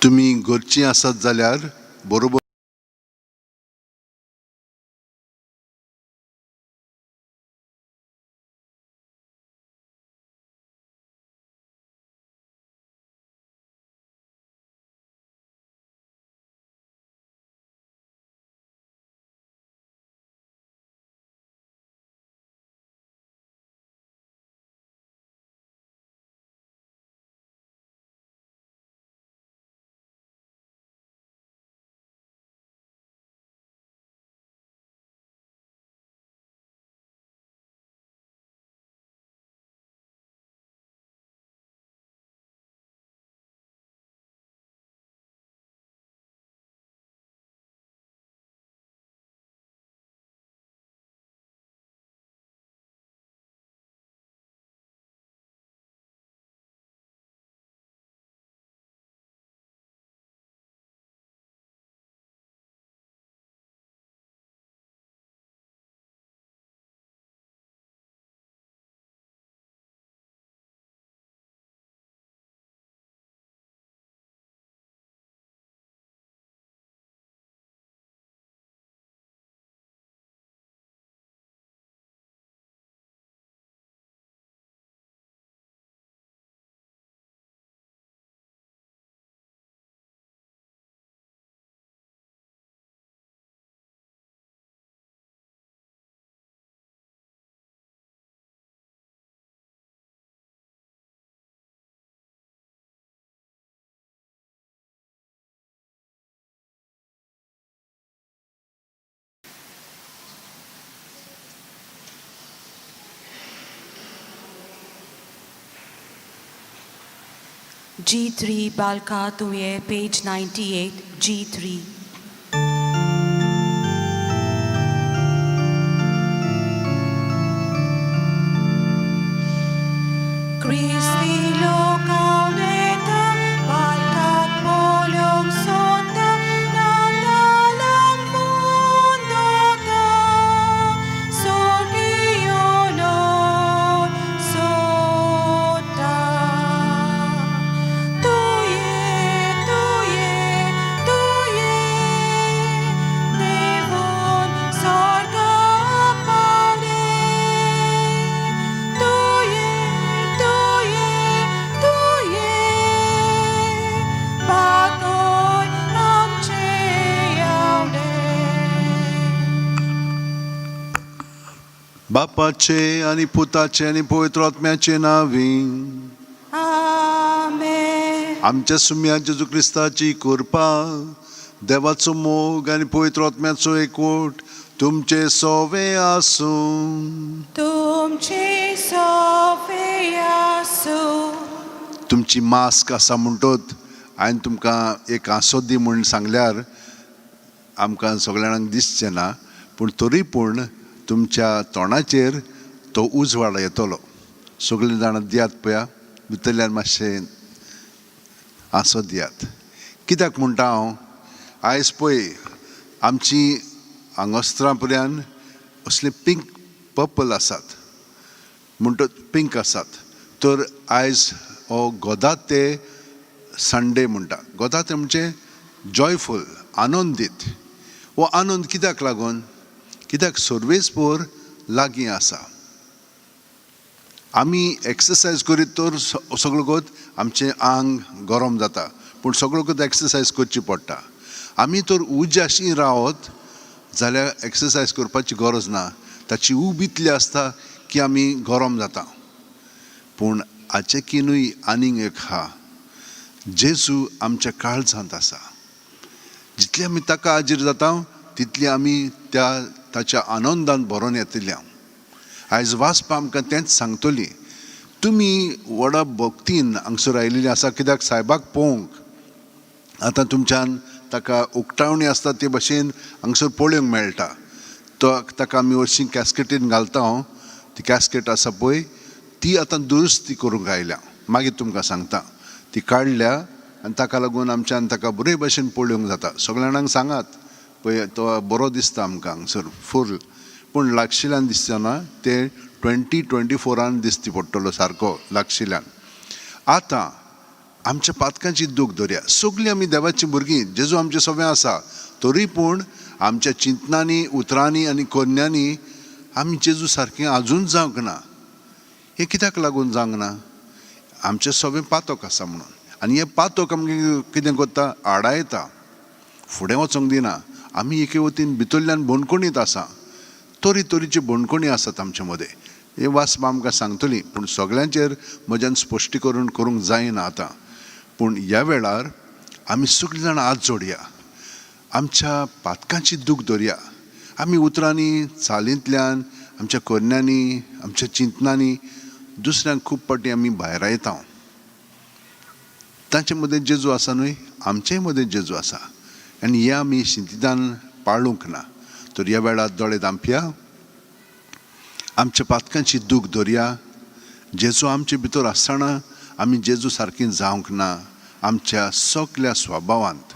तुमी घरचीं आसत जाल्यार बरोबर G3 Balka Tuye, page 98, G3. Christi lokauleta, balkat polong sonda, natalang mundo ta, solionon sota. Tuye, tuye, tuye, devon sorga pale. Tuye, tuye, tuye, batoy amche yaule. बापाचे आनी पुताचे आनी पवित्र आत्म्याचे नांवी. Amen. आमच्या सुम्या जेजू क्रिस्ताची कृपा, देवाचो मोग आनी पवित्र आत्म्याचो एकवट तुमचे सोवे आसूं. तुमचे सोफे आसूं. तुमची मास्क आसा म्हणटत हांवें तुमकां एक हांसो दी म्हूण सांगल्यार आमकां सगळ्या जाणांक दिसचें ना, पूण तरी पूण तुमच्या तोंडाचेर तो उजवाड येतलो. सगळीं जाणां दियात पळया, भितरल्यान मातशें हांसो दियात. कित्याक म्हणटा हांव, आयज पळय आमची आंगोस्त्रां पर्यान असले पिंक पर्पल आसात, म्हणटच पिंक आसात. तर आयज हो गोदाते संडे म्हणटा. गोदाते म्हणजे जॉयफूल, आनंदीत. हो आनंद कित्याक लागून? कित्याक सर्वेस्पोर लागीं आसा. आमी एक्सरसायज करीत तर सगळो गोत आमचें आंग गरम जाता, पूण सगळो गोत एक्सरसायज करची पडटा. आमी तर उज्याशी रावत जाल्यार एक्सरसायज करपाची गरज ना. ताची ऊब इतली आसता की आमी गरम जाता. पूण हाचे किनूय आनीक एक आहा, जेजू आमच्या काळजांत आसा. जितली आमी ताका हाजीर जाता तितली आमी त्या ताच्या आनंदान भरोन येतली. आयज वाचपा आमकां तेंच सांगतली. तुमी व्हडा भक्तीन हांगसर आयिल्ली आसा कित्याक सायबाक पळोवंक. आतां तुमच्यान ताका उक्तावणी आसता ते भशेन हांगसर पळोवंक मेळटा. तो ताका आमी हरशीं कॅस्केटीन घालता. हांव ती कॅस्केट आसा पळय ती आतां दुरुस्ती करूंक आयल्या, मागीर तुमकां सांगता. ती काडल्या आनी ताका लागून आमच्यान ताका बरे भशेन पळोवंक जाता. सगळ्या जाणांक सांगात पळय, तो बरो दिसता आमकां हांगसर फूल, पूण लागशिल्ल्यान दिसचो ना, ते 2024 दिसती पडटलो सारको लागशिल्ल्यान. आतां आमच्या पातकांची दूख धरया. सगळीं आमी देवाचीं भुरगीं, जेजू आमचें सगळें आसा, तरी पूण आमच्या चिंतनांनी, उतरांनी आनी कोन्यांनी आमी जेजू सारकें आजून जावंक ना. हें कित्याक लागून जावंक ना? आमचें सगळें पातक आसा म्हणून. आनी हें पातक आमगें कितें करता? आडायता, फुडें वचोंक दिना. आमी एके वतीन भितरल्यान बणकणीत आसा. तरी तरेची बणकणी आसात आमचे मदें. हें वासमा आमकां सांगतली, पूण सगळ्यांचेर म्हज्यान स्पश्टीकरण करूंक जायना आतां. पूण ह्या वेळार आमी सगळीं जाणां हात जोडया, आमच्या पातकांची दूख धरया. आमी उतरांनी, चालींतल्यान, आमच्या करण्यांनी, आमच्या चिंतनांनी दुसऱ्यांक खूब फावटी आमी भायरायता. तांचे मदें जेजू आसा न्हय, आमचेय मदें जेजू आसा, आनी हें आमी शिंतिदान पाळूंक ना. तर ह्या वेळार दोळे धांपया, आमच्या पातकांची दूख धरया. जेजू आमचे भितर आसतना आमी जेजू सारकी जावंक ना आमच्या सगल्या स्वभावांत.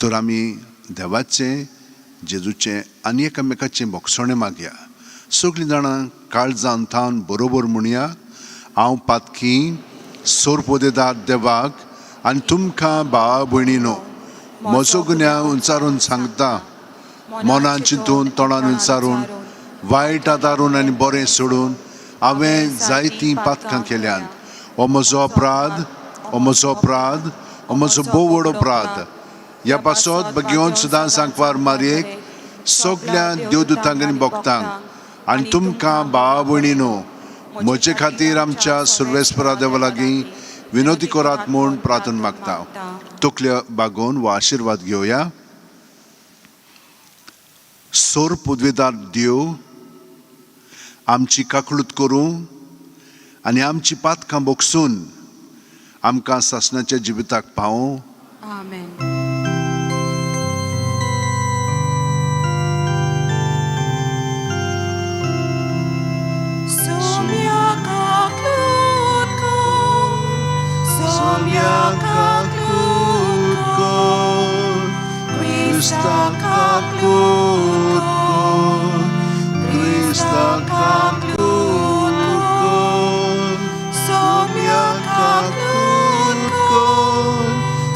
तर आमी देवाचें, जेजूचें आनी एकामेकाचें भोगसणें मागया. सगळीं जाणां काळजान थावन बरोबर म्हणया, हांव पातकी सोरपोदेदार देवाक आनी तुमकां भावा भयणीनो म्हजो गुन्यांव उंचारून सांगता. मनान चिंतून, तोंडान उंचारून, वायट आदारून आनी बरें सोडून हांवें जायतीं पातकां केल्यांत. हो म्हजो अपराध, हो म्हजो अपराध, हो म्हजो भोव व्हड अपराध. ह्या पासत भगेवन सदां सांकवार मारयेक, सगल्या देवदूतांक आनी भक्तांक आनी तुमकां भावा भयणीनो म्हजे खातीर आमच्या सुर्वेस्परा देवा लागीं विनोदी करात म्हूण प्रार्थना मागता. तकल्यो बागोवन हो आशिर्वाद घेवया. सोर पुदवेदार देव आमची काकळूत करूं आनी आमची पातकां भोगसून आमकां सासणाच्या जिविताक पावों. आमेन. Krista kaklutko, Krista kaklutko, Somya kaklutko,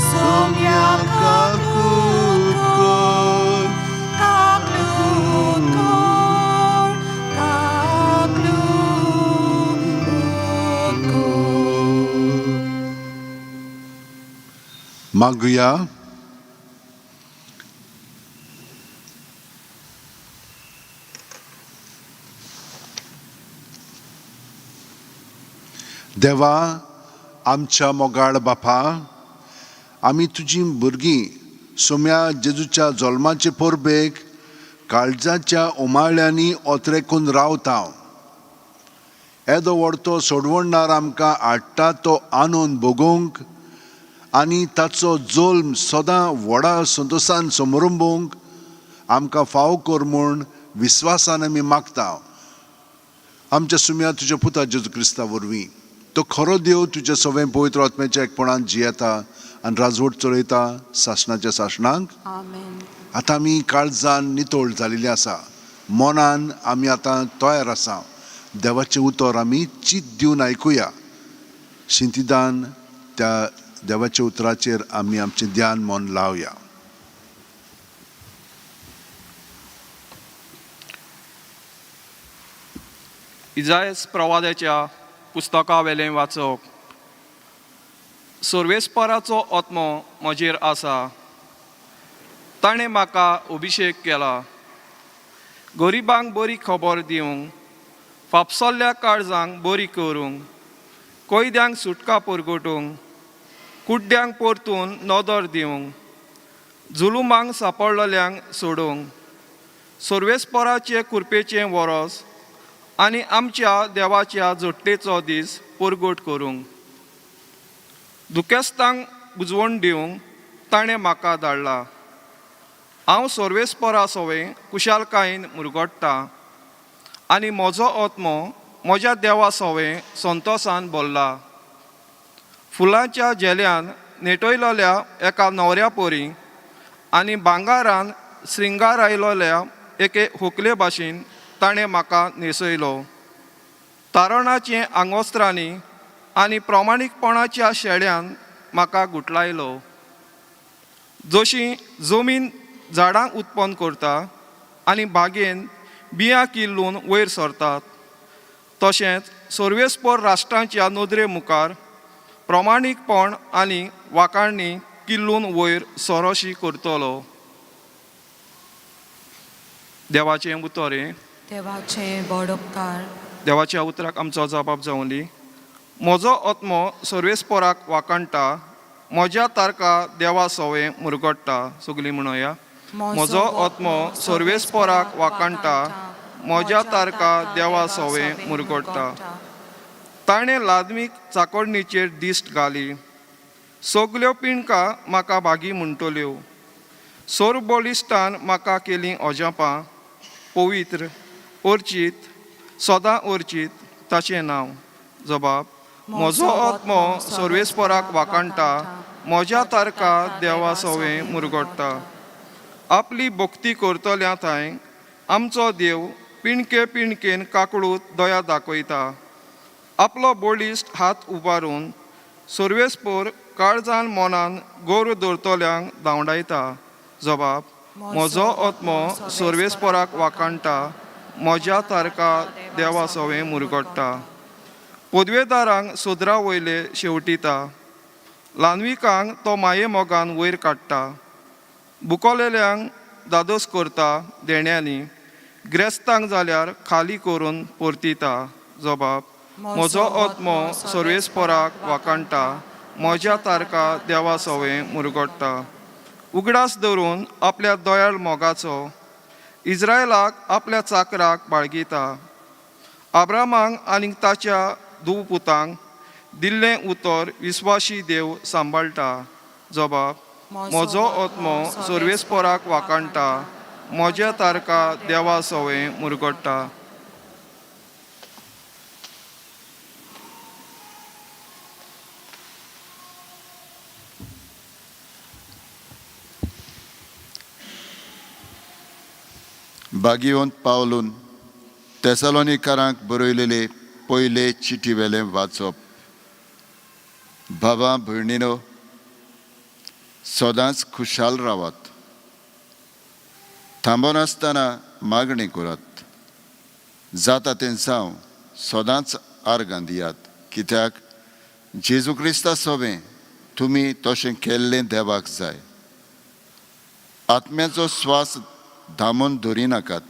Somya kaklutko, Kaklutko, kaklutko. मागुया. देवा आमच्या मोगाळ बापा, आमी तुजी भुरगीं सोम्या जेजूच्या जल्माचे परबेक काळजाच्या उमाळ्यांनी ओतरेकून रावता. येदो व्हडतो सोडवणदार आमकां हाडटा तो आनंद भोगोवंक आनी ताचो जल्म सदां व्हडा संतोशान समरंबूंक आमकां फाव कर म्हूण विस्वासान आमी मागता. आमच्या सुम्या तुज्या पुता जेजू क्रिस्ता वरवीं, तो खरो देव, तुज्या सवें पवित्र आत्म्याच्या एकपणान जियेता आनी राजवट चलयता सासणाच्या सासणांक. आमेन. आतां आमी काळजान नितळ जालेली आसा, मनान आमी आतां तयार आसा. देवाचें उतर आमी चीत दिवन आयकुया. शिंतिदान त्या देवाच्या उतराचेर आमी आमचें ध्यान मन लावया. इजायस प्रवादाच्या पुस्तका वेलें वाचप. सर्वेस्पराचो आत्मो म्हजेर आसा, ताणें म्हाका अभिशेक केला गरिबांक बरी खबर दिवंक, फापसल्ल्या काळजांक बरी करूंक, कैद्यांक सुटका परगटूंक, कुड्ड्यांक परतून नदर दिवंक, जुलुमांक सांपडलेल्यांक सोडूंक, सर्वेस्पराचे कुरपेचें वरोस आनी आमच्या देवाच्या जोडटेचो दीस परगट करूंक, दुखेस्तांक बुजवण दिवंक ताणें म्हाका धाडला. हांव सर्वेस्परा सवें कुशालकायेन मुरगट्टा आनी म्हजो आत्मो म्हज्या देवा सवें संतोसान भरला. फुलांच्या झेल्यान नेटयलोल्या एका न्हवऱ्या परी आनी भांगारान श्रृंगारायलोल्या एके होकले भाशेन ताणें म्हाका न्हेसयलो. तारणाचे आंगवस्त्रांनी आनी प्रमाणीकपणाच्या शेड्यान म्हाका गुटलायलो. जशी जमीन झाडां उत्पन्न करता आनी बागेन बियां किल्लून वयर सरतात, तशेंच सर्वेस्पर राष्ट्रांच्या नदरे मुखार प्रमाणीकपण आनी वाखाणणी किल्लून वयर सरोशी करतलो. देवाचें उतर हें. देवाचे व्हड उपकार. देवाच्या उतराक आमचो जबाब जावं दी. म्हजो आत्मो सर्वेस्पराक वाखाणटा, म्हज्या तारका देवा सोवे मुरगट्टा. सगलीं म्हणोया. म्हजो आत्मो सर्वेस्पराक वाखाणटा, म्हज्या तारका देवा सोवे मुरगट्टा. ताणें लादमीक चाकोडणीचेर दिश्ट घाली, सगल्यो पिंडकां म्हाका भागी म्हणटल्यो. सोरबोलिस्टान म्हाका केलीं अजापां, पवित्र अर्चीत सदां अर्चीत ताचें नांव. जबाब. म्हजो आत्मो सर्वेस्पराक वाखाणटा, म्हज्या तारका देवा सोवे मुरगट्टा. आपली भक्ती करतल्या थंय आमचो देव पिणके पिणकेन काकळूत दया दाखयता. आपलो बळिश्ट हात उबारून सर्वेस्पर काळजान मनान गौरव दवरतल्यांक धांवडायता. जबाब. म्हजो आत्मो सर्वेस्पराक वाखाणटा, म्हज्या तारका देवा सोवे मुरगट्टा. पदवेदारांक सोदरा वयले शेवटिता, ल्हानविकांक तो माये मोगान वयर काडटा. बुकोलेल्यांक दादोस करता देण्यांनी, ग्रेस्तांक जाल्यार खाली करून परतिता. जबाब. म्हजो आत्मो सर्वेस्पराक वाखाणटा, म्हज्या तारका देवा सोवे मुरगट्टा. उगडास धरून आपल्या दयाळ मोगाचो इज्रायलाक आपल्या चाकराक बाळगिता. आब्रामाक आनी ताच्या धुव पुतांक दिल्लें उतर विस्वाशी देव सांबाळटा. जबाब. म्हजो आत्मो सर्वेस्पराक वाखाणटा, म्हज्या तारका देवा सोवे मुरगट्टा. बागिवंत पावलून तेसालोनिकारांक बरयलेले पयले चिटी वेलें वाचप. बाबा भयणीनो, सदांच खुशाल रावात, थांबनासतना मागणी करात, जाता तें जावं सदांच आर्गां दियात, कित्याक जेजू क्रिस्ता सोबें तुमी तशें केल्लें देवाक जाय. आत्म्याचो स्वास धामून धरिनाकात,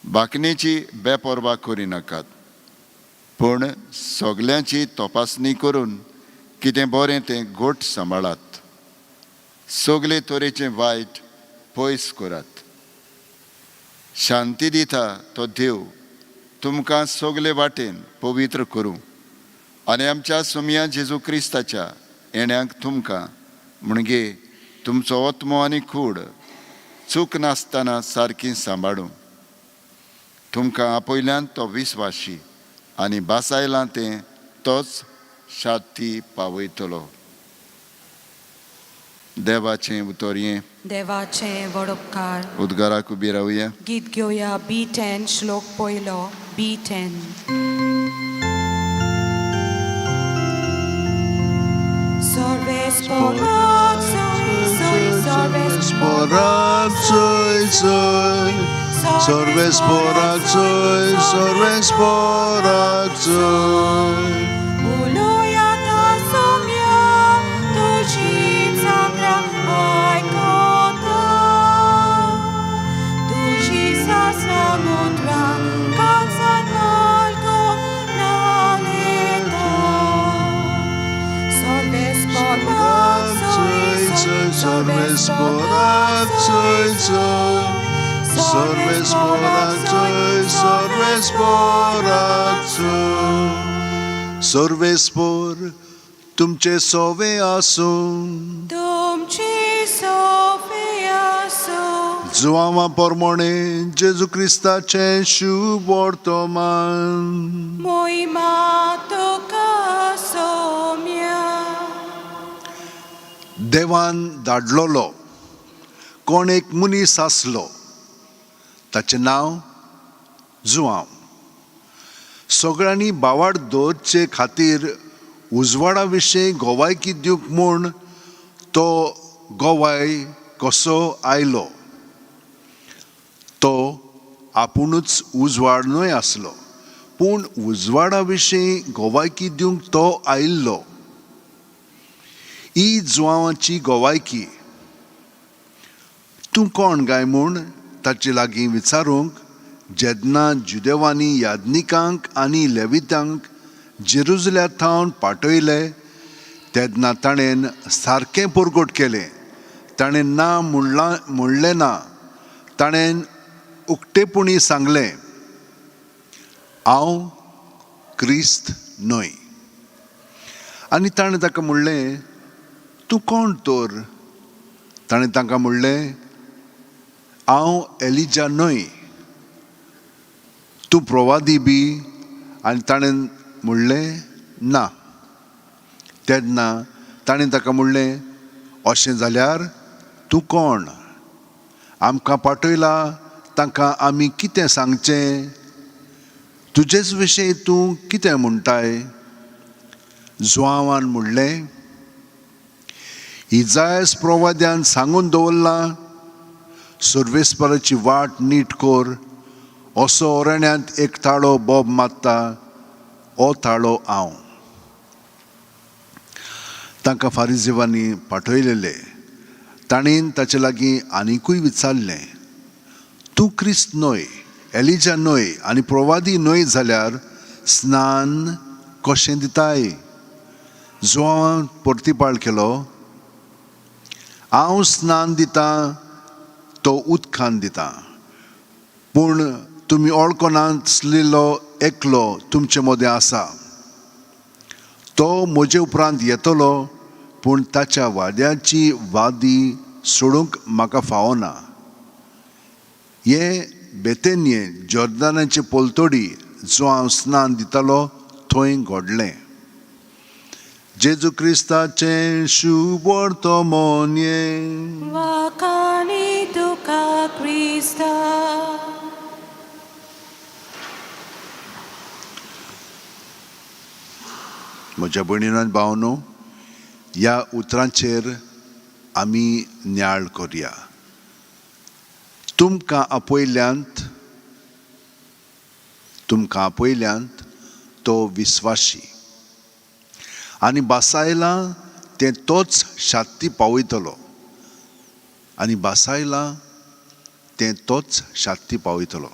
बाकणेची बेपर्वा करिनाकात, पूण सगल्यांची तपासणी करून कितें बरें तें घट सांबाळात. सगले तरेचें वायट पयस करात. शांती दिता तो देव तुमकां सगले वाटेन पवित्र करूं आनी आमच्या सोमया जेजू क्रिस्ताच्या येण्याक तुमकां म्हणजे तुमचो आत्मो आनी कूड चूक नासतना सारकी सांबाळूं. तुमकां आपयल्यान तो विस्वाशी आनी बासायलां तें तोच शांती पावयतलो. देवाचें उतर हें. देवाचे व्हड उपकार. उद्गाराक उबी रावया. गीत घेवया B10, श्लोक पयलो B10. सर्वेस्पराक सोय, Sporak soy soy, sorves porak soy, sorves porak soy. उलोया Saumya तुजी चाकरा आयकता, तुजी समुद्रा काळजान मालको नालेता. सर्वेस्पराक Soy soy, sorves porak soy soy, sorves porak soy, sorves porak soy. Sorves por तुमचे सोवे आसूं. तुमची सोफे आसूं. जुआवा परमोणे जेजू क्रिस्ताचें शुभ वर्तमान. मोहिमा तुका सोम्या. देवान धाडलोलो कोण एक मनीस आसलो, ताचें नांव जुआंव. सगळ्यांनी बावाड दवरचे खातीर उजवाडा विशीं गोवायकी दिवंक म्हूण तो गोवाय कसो आयलो. तो आपुणूच उजवाड न्हय आसलो, पूण उजवाडा विशीं गोवायकी दिवंक तो आयिल्लो. ही जुवांवाची गोवायकी. तूं कोण काय म्हूण ताचे लागीं विचारूंक जेन्ना जुदेवांनी याज्ञिकांक आनी लेवितांक जेरुजल्या थावन पाठयले तेन्ना ताणें सारकें परगट केलें. ताणें ना म्हणलां म्हणलें ना, ताणें उक्तेपणी सांगलें, हांव क्रिस्त न्हय. आनी ताणें ताका म्हणलें, तूं कोण तर? ताणें तांकां म्हणलें, हांव एलिजा न्हय. तूं प्रवादी बी? आनी ताणें म्हणलें, ना. तेन्ना ताणें ताका म्हणलें, अशें जाल्यार तूं कोण? आमकां पाठयला तांकां आमी कितें सांगचें? तुजेच विशीं तूं कितें म्हणटाय? जुवांवान म्हणलें, इजायस प्रवाद्यान सांगून दवरलां, सर्वेस्पराची वाट नीट कर, असो अरण्यांत एक ताळो बोब मारता, हो ताळो हांव. तांकां फारिजिवांनी पाठयलेले. ताणें ताचे लागीं आनिकूय विचारलें, तूं क्रिस्त न्हय, एलिजा न्हय आनी प्रवादी न्हय जाल्यार स्नान कशें दिताय? जुवांवान परतिपाळ केलो, हांव स्नान दितां तो उदकान दिता, पूण तुमी वळखनासलेलो एकलो तुमचे मदें आसा. तो म्हजे उपरांत येतलो, पूण ताच्या वाद्याची वादी सोडूंक म्हाका फावना. हें बेतेन्ये जॉर्दानाचे पलतडी जो हांव स्नान दितालो थंय घडलें. जेजू क्रिस्ताचें शुभवर्तमान हें. वाखाणी तुका क्रिस्ता. म्हज्या भयणीन आनी भावनो, ह्या उतरांचेर आमी नियाळ करया. तुमकां आपयल्यांत, तुमकां आपयल्यांत तो विस्वाशी आनी बासायलां तें तोच शात्ती पावयतलो, आनी बासायलां तें तोच शात्ती पावयतलो.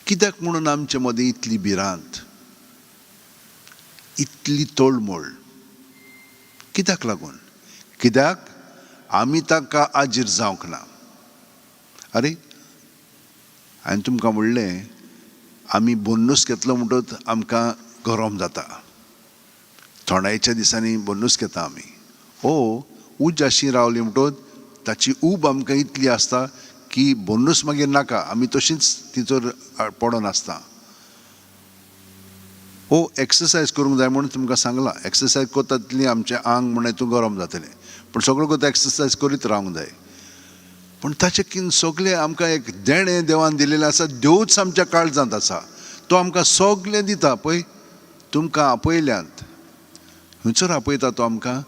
कित्याक म्हणून आमचे मदीं इतली भिरांत, इतली तळमळ कित्याक लागून? कित्याक आमी ताका आजीर जावंक ना. आरे, हांवें तुमकां म्हणलें, आमी बोन्नूस घेतलो म्हणटच आमकां गरम जाता. थोंडायच्या दिसांनी बोन्नूस घेता आमी. ओ उज्जाशी रावली म्हणटच ताची ऊब आमकां इतली आसता की बोन्नूस मागीर नाका, आमी तशींच तिचोर पडोन आसता. ओ एक्सरसायज करूंक जाय म्हणून तुमकां सांगलां. एक्सरसायज करता तितली आमचें आंग म्हण हितून गरम जातलें, पूण सगळो करता एक्सरसायज करीत रावंक जाय. पूण ताचें कितें सगळें आमकां एक देणें देवान दिलेलें आसा, देवूच आमच्या काळजांत आसा, तो आमकां सगळें दिता. पळय, तुमकां आपयल्यांत, खंयसर आपयता तो आमकां?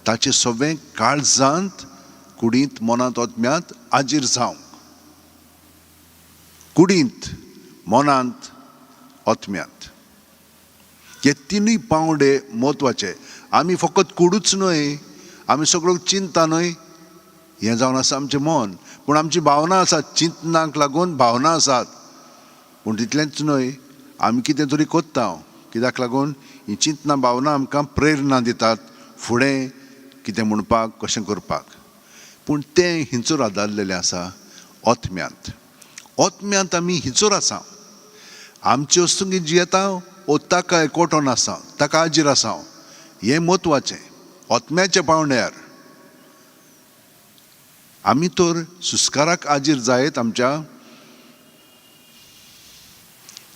ताचें सगळें काळजांत, कुडींत, मनांत, ओतम्यांत आजीर जावंक. कुडींत, मनांत, ओतम्यांत, हे तिनूय पांवडे म्हत्वाचे. आमी फकत कुडूच न्हय, आमी सगळो चिंता न्हय, हें जावन आसा आमचें मन, पूण आमची भावना आसा, चिंतनाक लागून भावना आसात. पूण तितलेंच न्हय, आमी कितें तरी कोत्ता. कित्याक लागून ही चिंतना भावना आमकां प्रेरणा दितात फुडें कितें म्हणपाक, कशें करपाक. पूण तें हिंचोर आदारलेलें आसा, ओतम्यांत. ओतम्यांत आमी हिंचोर आसा. आमचे वस्तूंक जियेता ओ ताका एकवटोन आसा, ताका आजीर आसा, हें म्हत्वाचें ओतम्याच्या पावंड्यार. आमी तर सुस्काराक आजीर जायत आमच्या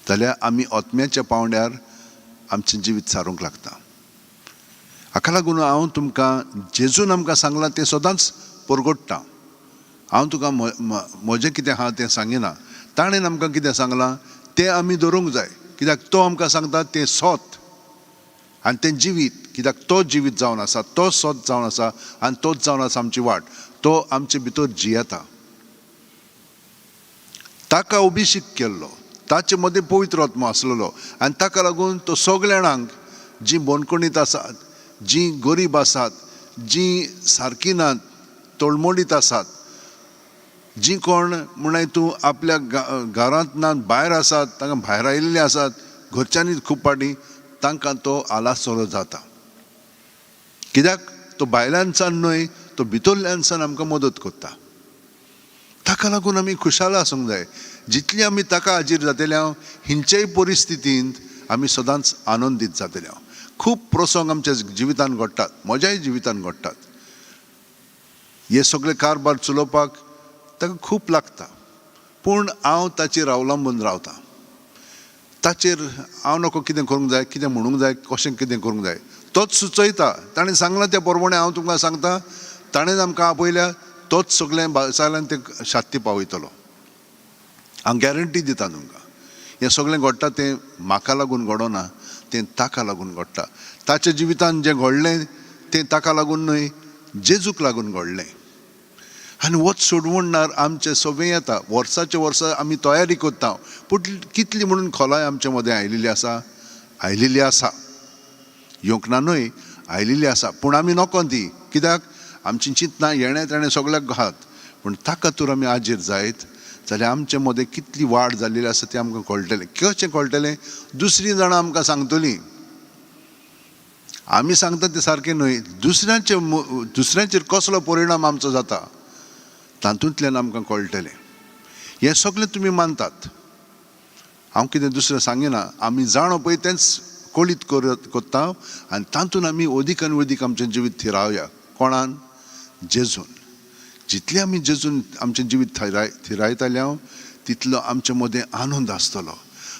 जाल्यार आमी ओतम्याच्या पावंड्यार आमचें जिवीत सारूंक लागता. हाका लागून हांव तुमकां जेजून आमकां सांगलां तें सदांच परगट्टा. हांव तुका म्हजें कितें आहा तें सांगिना, ताणें आमकां कितें सांगलां तें आमी धरूंक जाय. कित्याक तो आमकां सांगता तें सत. आनी तें जिवीत कित्याक तो जिवीत जावन आसा, तो सत जावन आसा आनी तोच जावन आसा आमची वाट. तो आमचे भितर जियेता. ताका अभिषेक केल्लो, ताचे मदें पवित्र आत्मो आसलेलो आनी ताका लागून तो सगल्या जाणांक जीं बंदखणीत आसात, जीं गरीब आसात, जीं सारकीं नात, तळमळीत आसात, जीं कोण म्हणाय तूं आपल्या घरांत ना भायर आसात, तांकां भायर आयिल्लीं आसात घरच्यांनी खूब फावटी, तांकां तो आलासरो जाता. कित्याक तो भायल्यानसान न्हय, तो भितरल्यानसान आमकां मदत करता. ताका लागून आमी खुशाल आसूंक जाय. जितली आमी ताका हाजीर जातले हांव हिंचेय परिस्थितींत आमी सदांच आनंदीत जातले हांव. खूब प्रसंग आमच्या जिवितान घडटात, म्हज्याय जिवितान घडटात. हे सगळे कारभार चलोवपाक ताका खूब लागता, पूण हांव ताचेर अवलंबून रावतां. ताचेर हांव नको कितें करूंक जाय, कितें म्हणूंक जाय, कशें कितें करूंक जाय, तोच सुचयता. ताणें सांगलां त्या प्रमाणें हांव तुमकां सांगता. ताणें आमकां आपयल्या, तोच सगळें बाजारान ते शात्ती पावयतलो. हांव गॅरंटी दिता तुमकां. हें सगळें घडटा तें म्हाका लागून घडना, तें ताका लागून घडटा. ताच्या जिवितान जें घडलें तें ताका लागून न्हय, जेजूक लागून घडलें. आनी वच सोडवणणार आमचें सगळें येता. वर्साच्या वर्सा आमी तयारी करता, पूण कितली म्हणून खोलाय आमचे मदें आयिल्ली आसा, आयिल्ली आसा, येवंक ना न्हय, आयिल्ली आसा, पूण आमी नको ती. कित्याक आमची चिंतनां येणें तेणें सगळ्याक घात. पूण ताका तर आमी आजेर जायत जाल्यार आमचे मदें कितली वाड जाल्ली आसा तें आमकां कळटलें. कशें कळटलें? दुसरीं जाणां आमकां सांगतलीं. आमी सांगता तें सारकें न्हय, दुसऱ्यांचेर कसलो परिणाम आमचो जाता तातूंतल्यान आमकां कळटलें. हें सगळें तुमी मानतात, हांव कितें दुसरें सांगिना. आमी जाणो पळय तेंच कळीत करता आनी तातूंत आमी अदीक आनी अदीक आमचें जिवीत थिरावया. कोणान? जेजून. जितलें आमी जेजून आमचें जिवीत थिरायताले हांव, तितलो आमचे मदें आनंद आसतलो.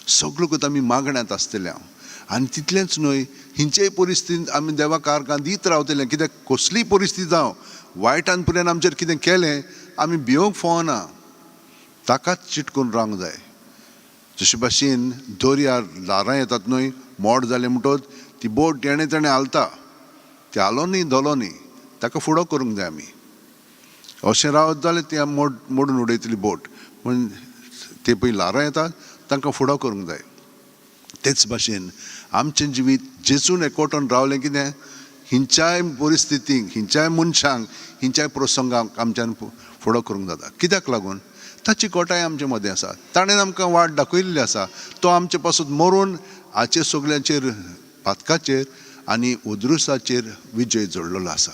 सगळो कोत आमी मागण्यांत आसतले हांव. आनी तितलेंच न्हय, हिंचेय परिस्थितींत आमी देवा कारकां दीत रावतले. कित्याक कसलीय परिस्थिती जावं, वायटान पुराय आमचेर कितें केलें, आमी भियोंक फावना, ताकाच चिटकून रावंक जाय. जशे भाशेन दर्यार ल्हारां येतात न्हय, मोड जालें म्हणटच ती बोट येणें तेणें हालता, ती हालो न्ही धोलो न्ही, ताका फुडो करूंक जाय आमी. अशें रावत जाल्यार ती मोडून उडयतली बोट. पूण ते पळय ल्हारां येतात, तांकां फुडो करूंक जाय. तेच भाशेन आमचें जिवीत जेजून एकवटून रावलें कितें, हिंच्याय परिस्थितींक, हिंच्याय मनशांक, हिंच्याय प्रसंगांक आमच्यान फुडो करूंक जाता. कित्याक लागून? ताची कोटाय आमचे मदें आसा. ताणें आमकां वाट दाखयल्ली आसा. तो आमचे पासून मरून हाचेर सगल्यांचेर, पातकाचेर आनी उद्रुसाचेर विजय जोडलेलो आसा.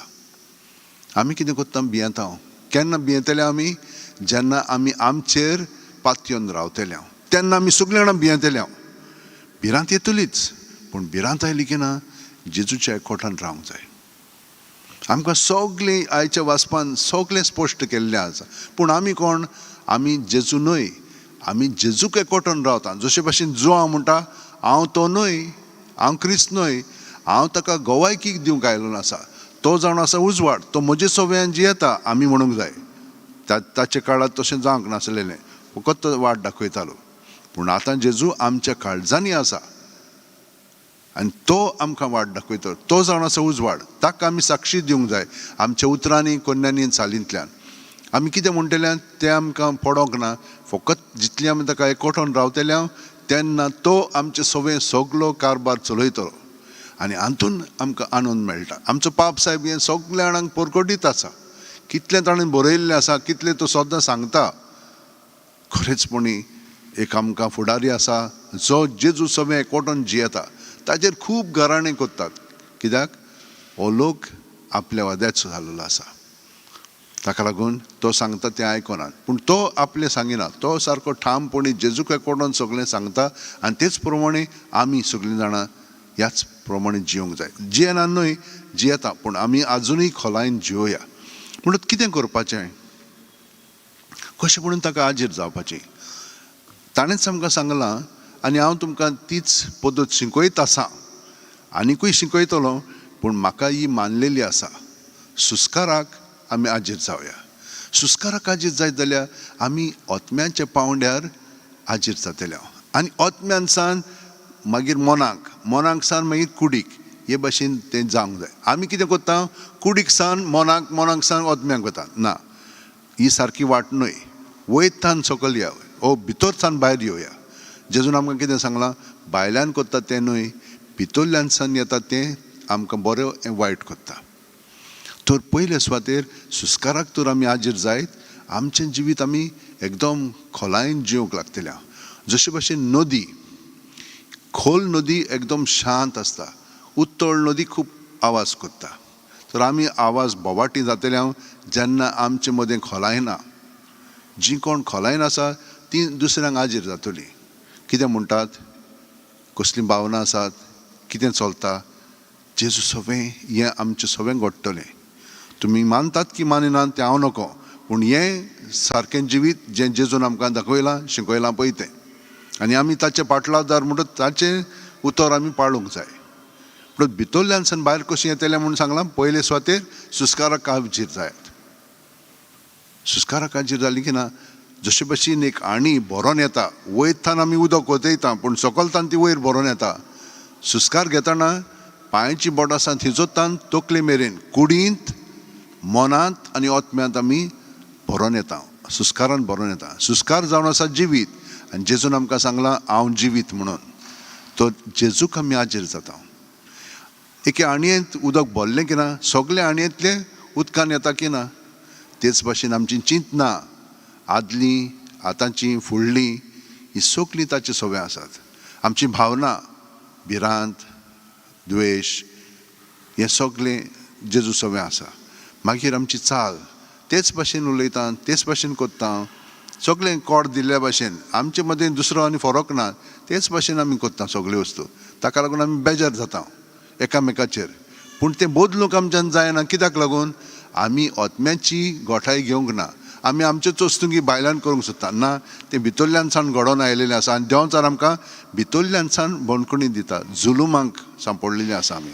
आमी कितें करता? भियेता. केन्ना भियेतले आमी? जेन्ना आमी आमचेर पातयेवन रावतले तेन्ना आमी सगळीं जाणां भियेतले. भिरांत येतलीच, पूण भिरांत आयली की ना, जेजूच्या एकवटान रावंक जाय. आमकां सगळीं आयच्या वाचपान सगळें स्पश्ट केल्लें आसा. पूण आमी कोण? आमी जेजू न्हय, आमी जेजूक एकवटून रावता. जशे भाशेन जुआंव म्हणटा, हांव तो न्हय, हांव क्रिस्त न्हय, हांव ताका गोवायकीक दिवंक आयलो आसा. तो जावन आसा उजवाड, तो म्हजे सवयान जियेता आमी म्हणूंक जाय. ताच्या काळांत तशें जावंक नासलेलें, फकत तो वाट दाखयतालो. पूण आतां जेजू आमच्या काळजांनी आसा आनी तो आमकां वाट दाखयता. तो जावन आसा उजवाड, ताका आमी साक्षी दिवंक जाय आमच्या उतरांनी, कोन्यांनी, चालींतल्यान. आमी कितें म्हणटले तें आमकां पडोंक ना. फकत जितली आमी ताका एकवटून रावतले तेन्ना तो आमचे सगळें सगलो कारभार चलयतलो आनी हातून आमकां आनंद मेळटा. आमचो पाप साहेब हें सगल्या जाणांक परकोटीत आसा. कितलें ताणें बरयल्लें आसा, कितलें तो सद्दां सांगता. खरेंचपणी एक आमकां फुडारी आसा जो जेजू सगळें एकवटून जियेता. ताचेर खूब घराणें करतात, कित्याक हो लोक आपल्या वाद्याचो जाल्लो आसा. ताका लागून तो सांगता तें आयकनात, पूण तो आपलें सांगिना. तो सारको ठामपणी जेजूक एकवटून सगळें सांगता आनी तेच प्रमाणे आमी सगळीं जाणां ह्याच प्रमाणे जिवंक जाय. जियेना न्हय, जियेता, पूण आमी आजुनूय खोलायेन जिवया. म्हणून कितें करपाचें, कशें म्हणून ताका आजीर जावपाचें, ताणेंच आमकां सांगलां आनी हांव तुमकां तीच पद्दत शिकयत आसा, आनिकूय शिकयतलो. पूण म्हाका ही मानलेली आसा, सुस्काराक आमी आजीर जावया. सुस्काराक आजीर जायत जाल्यार आमी आत्म्याच्या पांवड्यार आजीर जातले आनी आत्म्यान सान मागीर मनाक, मनाक सान मागीर कुडीक. हे भाशेन तें जावंक जाय. आमी कितें करता, कुडीक सावन मनाक, मनाक सावन आत्म्याक वता. ना, ही सारकी वाट न्हय. वयतान सकयल या ओ भितर सावन भायर येवया. जेजून आमकां कितें सांगलां, भायल्यान करता तें न्हय, भितरल्यान सावन येता तें आमकां बरें वायट करता. तर पयले सुवातेर सुस्काराक तर आमी हाजीर जायत आमचें जिवीत आमी एकदम खोलायेन जिवंक लागतलें. जशे भाशेन नदी, खोल नदी एकदम शांत आसता, उत्तळ नदी खूब आवाज करता. तर आमी आवाज बोवाटी जातले हांव जेन्ना आमचे मदें खोलाय ना. जीं कोण खोलायन आसा तीं दुसऱ्यांक हाजीर जातलीं. कितें म्हणटात, कसलीं भावनां आसात, कितें चलता जेजू सगळें हें आमचें सगळें घडटलें. तुमी मानतात की मानिनात तें हांव नको, पूण हें सारकें जिवीत जें जेजून आमकां दाखयलां शिकयलां पळय तें, आनी आमी ताचे पाटलादार म्हणटच ताचें उतर आमी पाळूंक जाय. पूण भितरल्यान सावन भायर कशें येतलें म्हूण सांगलां, पयले सुवातेर सुस्काराक काजीर जायात. सुस्काराक काजीर जाली की ना, जशे भशेन एक आणी भरोन येता, वयतान आमी उदक वतयता पूण सकलतान ती वयर भरोन येता. सुस्कार घेतना पांयची बोटां आसा थिजोतान तकले मेरेन कुडींत, मनांत आनी आत्म्यांत आमी भरोन येता, सुस्कारान भरोन येता. सुस्कार जावन आसा जिवीत, आनी जेजून आमकां सांगलां हांव जिवीत म्हणून. तो जेजूक आमी हाजीर जाता. एके आणयेंत उदक भरलें की ना, सगळें आणयेंतलें उदकान येता की ना. तेच भाशेन आमची चिंतना आदलीं, आतांची, फुडलीं, ही सगळीं ताची सवंय आसात. आमची भावना, भिरांत, द्वेश, हें सगळें जेजू सवंय आसा. मागीर आमची चाल तेच भाशेन उलयता, तेच भाशेन करता, सगळें कोड दिल्ल्या भाशेन आमचे मदें दुसरो आनी फरक ना, तेच भाशेन आमी करता सगळ्यो वस्तू. ताका लागून आमी बेजार जाता एकामेकाचेर. पूण तें बदलूंक आमच्यान जायना. कित्याक लागून? आमी आत्म्याची गोठाय घेवंक ना. आमी आमच्योच वस्तू भायल्यान करूंक सोदता. ना, तें भितरल्यान सावन घडोवन आयलेलें आसा आनी देंवचार आमकां भितरल्यान सावन बंदखणी दिता. जुलुमांक सांपडलेलीं आसा आमी.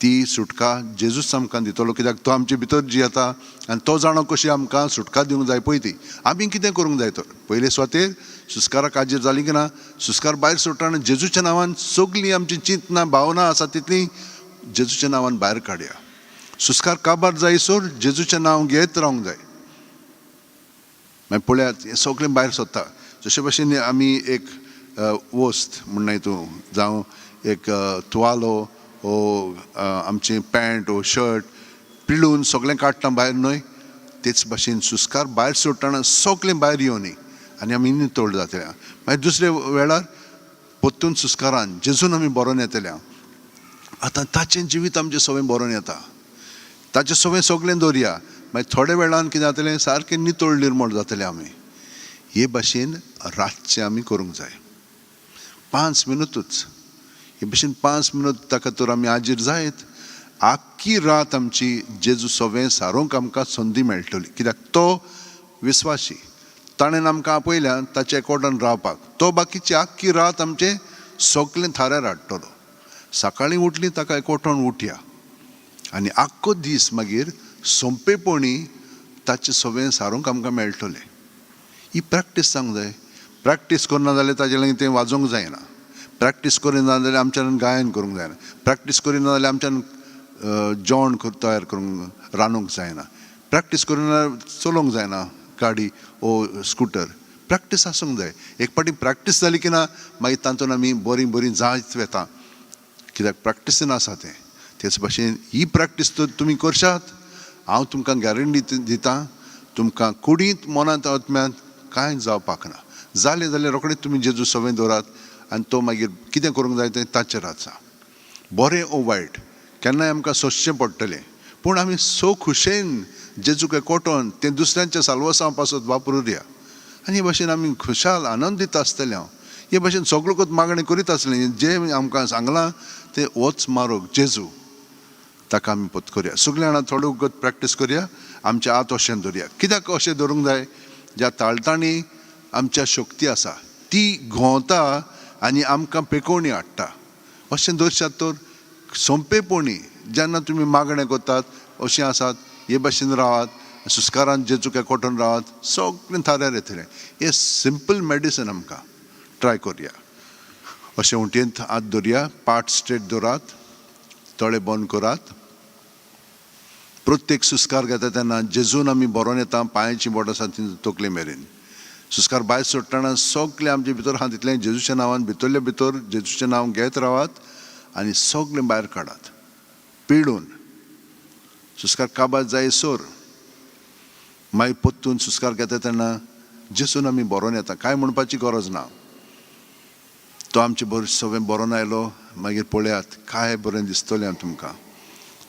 ती सुटका जेजूच आमकां दितलो, कित्याक तो आमचे भितर जियेता आनी तो जाणो कशी आमकां सुटका दिवंक जाय पळय ती. आमी कितें करूंक जाय तर पयले सुवातेर सुस्काराक हाजीर जाली की ना, सुस्कार भायर सोडटना जेजूच्या नांवान सगळीं आमची चिंतना भावना आसा तितली जेजूच्या नांवान भायर काडया. सुस्कार काबार जायसर जेजूचें नांव घेत रावंक जाय. मागीर पळयात हें सगळें भायर सोदता. जशे भाशेन आमी एक वस्त म्हणनाय तूं, जावं एक तुवालो ओ आमचें पॅन्ट ओ शर्ट पिळून सगळें काडटा भायर न्हय, तेच भाशेन सुस्कार भायर सोडटना सगळें भायर येवनी आनी आमी नितळ जातले. मागीर दुसरे वेळार परतून सुस्कारान जेजून आमी बरोवन येतले. आतां ताचें जिवीत आमचें सगळें बरोवन येता, ताचें सगळें सगळें दवरया. मागीर थोड्या वेळान कितें जातलें, सारकें नितळ निर्मळ जातलें आमी. हे भाशेन रातचें आमी करूंक जाय. 5 मिनटूच हे भाशेन 5 मिनट ताका तर आमी हाजीर जायत आख्खी रात आमची जेजू सगळें सारोवंक आमकां संदी मेळटली. कित्याक तो विस्वासी, ताणें आमकां आपयल्या ताचे एकवटान रावपाक. तो बाकीची आख्खी रात आमचें सगळें थाऱ्यार हाडटलो. सकाळीं उठली ताका एकवटान उठया आनी आख्खो दीस मागीर सोंपेपणी ताचें सगळें सारोवंक आमकां मेळटलें. ही प्रॅक्टीस जावंक जाय. प्रॅक्टीस करना जाल्यार ताजे लागीं तें वाजोवंक जायना. प्रॅक्टीस करिना जाल्यार आमच्यान गायन करूंक जायना. प्रॅक्टीस करिना जाल्यार आमच्यान जेवण तयार करूंक रांदूंक जायना. प्रॅक्टीस करिना चलोवंक जायना गाडी ओ स्कुटर. प्रॅक्टीस आसूंक जाय. एक फावटी प्रॅक्टीस जाली की ना मागीर तातूंत आमी बरीं बरीं जायत वता, कित्याक प्रॅक्टीसीन आसा तें. तेच भाशेन ही प्रॅक्टीस तर तुमी करशात, हांव तुमकां गॅरंटी दिता, तुमकां कुडींत मनांत आत्म्यांत कांय जावपाक ना. जालें जाल्यार रोखडेंच तुमी जेजू सवंय दवरात आनी तो मागीर कितें करूंक जाय तें ताचेर आसा. बरें ओ वायट केन्नाय आमकां सोंसचें पडटलें, पूण आमी सो खुशेन जेजूक एकवटोन तें दुसऱ्यांच्या साल्वासांव पासत वापरुया आनी हे भाशेन आमी खुशाल आनंदीत आसतले. हांव हे भाशेन सगळो मागणें करीत आसलें, जें आमकां सांगलां तें होच मारोग जेजू, ताका आमी पत करुया. सगळीं जाणां थोडो वगत प्रॅक्टीस करुया. आमच्या हात अशें धरुया. कित्याक अशें धरूंक जाय? ज्या ताळतांनी आमच्या शक्ती आसा ती घोंवता आनी आमकां पेकोवणी हाडटा. अशें दरशात तर सोंपेपणी जेन्ना तुमी मागणें करतात अशें आसात, हे भाशेन रावात, सुस्कारान जेजूक एकवटून रावात, सगळें थाऱ्यार येतलें. हें सिंपल मेडिसन आमकां ट्राय करुया. अशें उंटयेंत हात दवरया, पाट स्ट्रेट दवरात, दोळे बंद करात. प्रत्येक सुस्कार घेता तेन्ना जेजून आमी बरोवन येता, पांयाची बोट आसा ती तकले मेरेन. सुस्कार भायर सोडटना सगळें आमचे भितर आहा तितलें जेजूच्या नांवान भितरले भितर जेजूचें नांव घेत रावात आनी सगळें भायर काडात पिळून. सुस्कार काबार जाय सोर मागीर परतून सुस्कार घेता तेन्ना जेजून आमी बरोवन येता, कांय म्हणपाची गरज ना. तो आमचे बरो सगळें बरोवन आयलो. मागीर पळयात काय बरें दिसतलें तुमकां.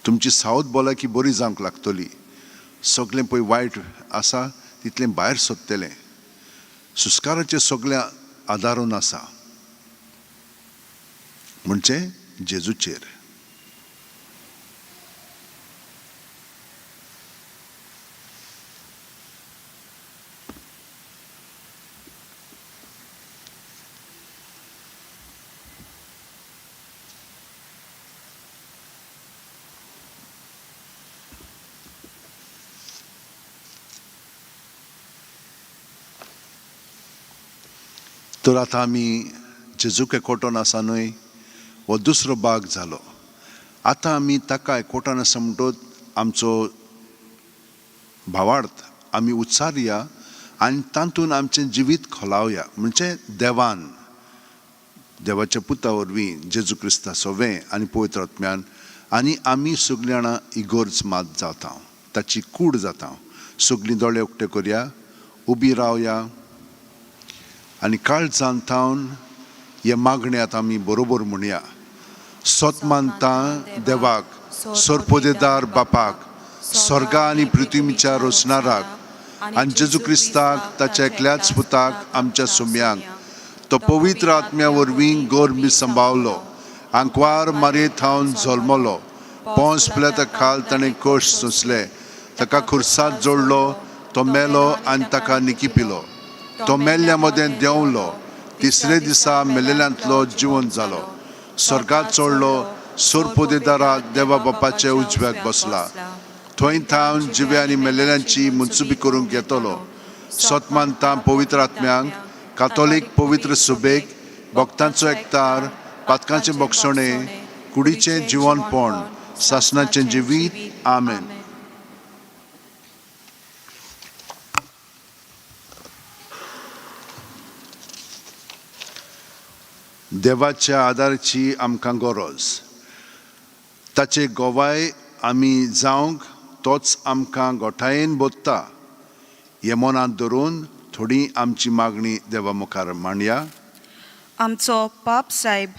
तुमची सावत भलायकी बरी जावंक लागतली. सगळें पळय वायट आसा तितलें भायर सोदतलें. सुस्काराचें सगळें आदारून आसा म्हणजे जेजूचेर. तर आतां आमी जेजूक एकवटोन आसा न्हय, हो दुसरो भाग जालो. आतां आमी ताका एकवटान आसा म्हणटच आमचो भावार्थ आमी उच्चारया आनी तातूंत आमचें जिवीत खोलावया. म्हणजे देवान देवाच्या पुता वरवीं जेजू क्रिस्ता सोवें आनी पवित्र आत्म्यान आनी आमी सगळीं जाणां इगोर्ज मात जाता, ताची कूड जाता. सगळीं दोळे उक्ते करया, उबी रावया आनी काळजान थावन हे मागणे आतां आमी बरोबर म्हणया. सोत मानता देवाक, सोरपोदेदार बापाक, स्वर्गा आनी पृथ्वीच्या रोसणाराक, आनी जेजू क्रिस्ताक ताच्या एकल्याच पुताक आमच्या सुम्यांक, तो पवित्र आत्म्या वरवीं गोरमी सांबावलो, आंकवार मारये थावन जल्मलो, पोंस प्लेता खाल ताणें कोश सोंसले, ताका खुर्सात जोडलो, तो मेलो आनी ताका निकिपिलो, तो मेल्ल्या मदें देंवलो, तिसरे दिसा मेलेल्यांतलो जिवन जालो, स्वर्गात चडलो, सोरपोदेदारा देवा बापाच्या उजव्याक बसला, थंय थावन जिव्या आनी मेलेल्यांची मुन्सुबी करूंक येतलो. सत मानता पवित्र आत्म्यांक, कातोलीक पवित्र सुबेक, भक्तांचो एकतार, पातकांचें बक्षणें, कुडीचें जिवनपण, सासणाचें जिवीत. आमेन. देवाच्या आदाराची आमकां गरज, ताचे गोवाय आमी जावंक तोच आमकां गोठायेन बोत्ता. हें मनांत धरून थोडी आमची मागणी देवा मुखार मांडया. आमचो पाप सायब,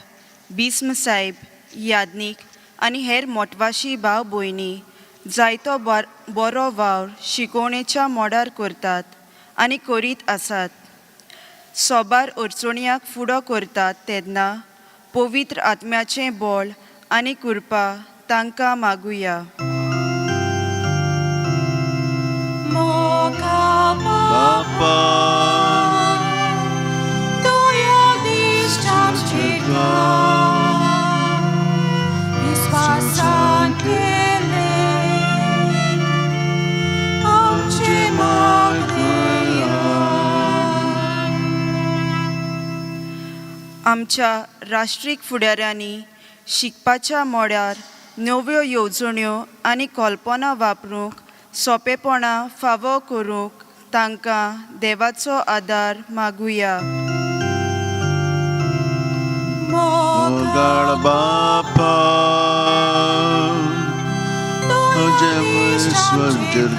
भीस्म सायब, याज्ञीक आनी हेर मोटवाशी भाव भयणी जायतो बरो वावर शिकोवणेच्या मोडार करतात आनी करीत आसात. सोबार अडचणयाक फुडो करतात तेन्ना पवित्र आत्म्याचें बळ आनी कृपा तांकां मागुया. मोगा बापा, तुया दिश्टांचेर विस्वासान केलें आमचें मागणें. आमच्या राष्ट्रीक फुडाऱ्यांनी शिकपाच्या मोड्यार नव्यो येवजण्यो आनी कल्पना वापरूंक सोंपेपणां फावो करूंक तांकां देवाचो आदार मागुया. मोगाळ बापा, तुजें विश्वाचेर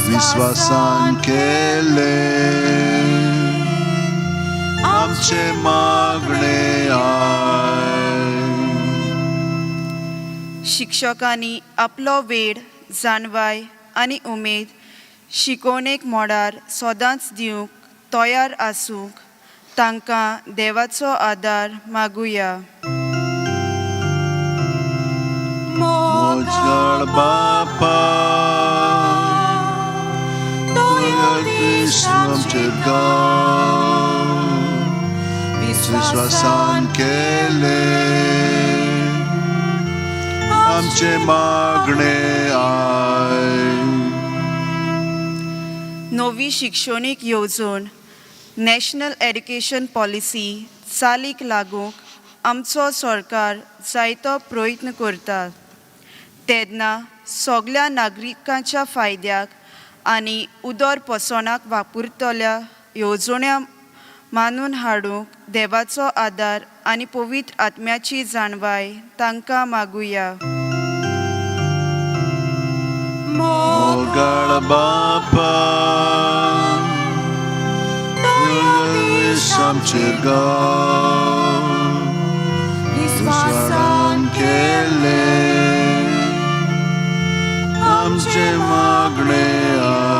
विस्वासान केलें आमचें मागणें आयक. शिक्षकांनी आपलो वेळ, जाणवाय आनी उमेद शिकोवणेक मोडार सदांच दिवंक तयार आसूंक तांकां देवाचो आदार मागुया. मोगाळ बापा, तुज्या विश्वाचेर विस्वासान केलें आमचें मागणें आयक. नवी शिक्षणीक येवजण, नॅशनल एड्युकेशन पॉलिसी चालीक लागूंक आमचो सरकार जायतो प्रयत्न करता. तेन्ना सगल्या नागरिकांच्या फायद्याक आनी उदर पोसणाक वापरतल्या येवजण्या मानून हाडूंक देवाचो आदार आनी पवित्र आत्म्याची जाणवाय तांकां मागुया. मोगाळ बापा, दयादीश आमचेर गाव, विस्वासान केले आमचे मागणे आय.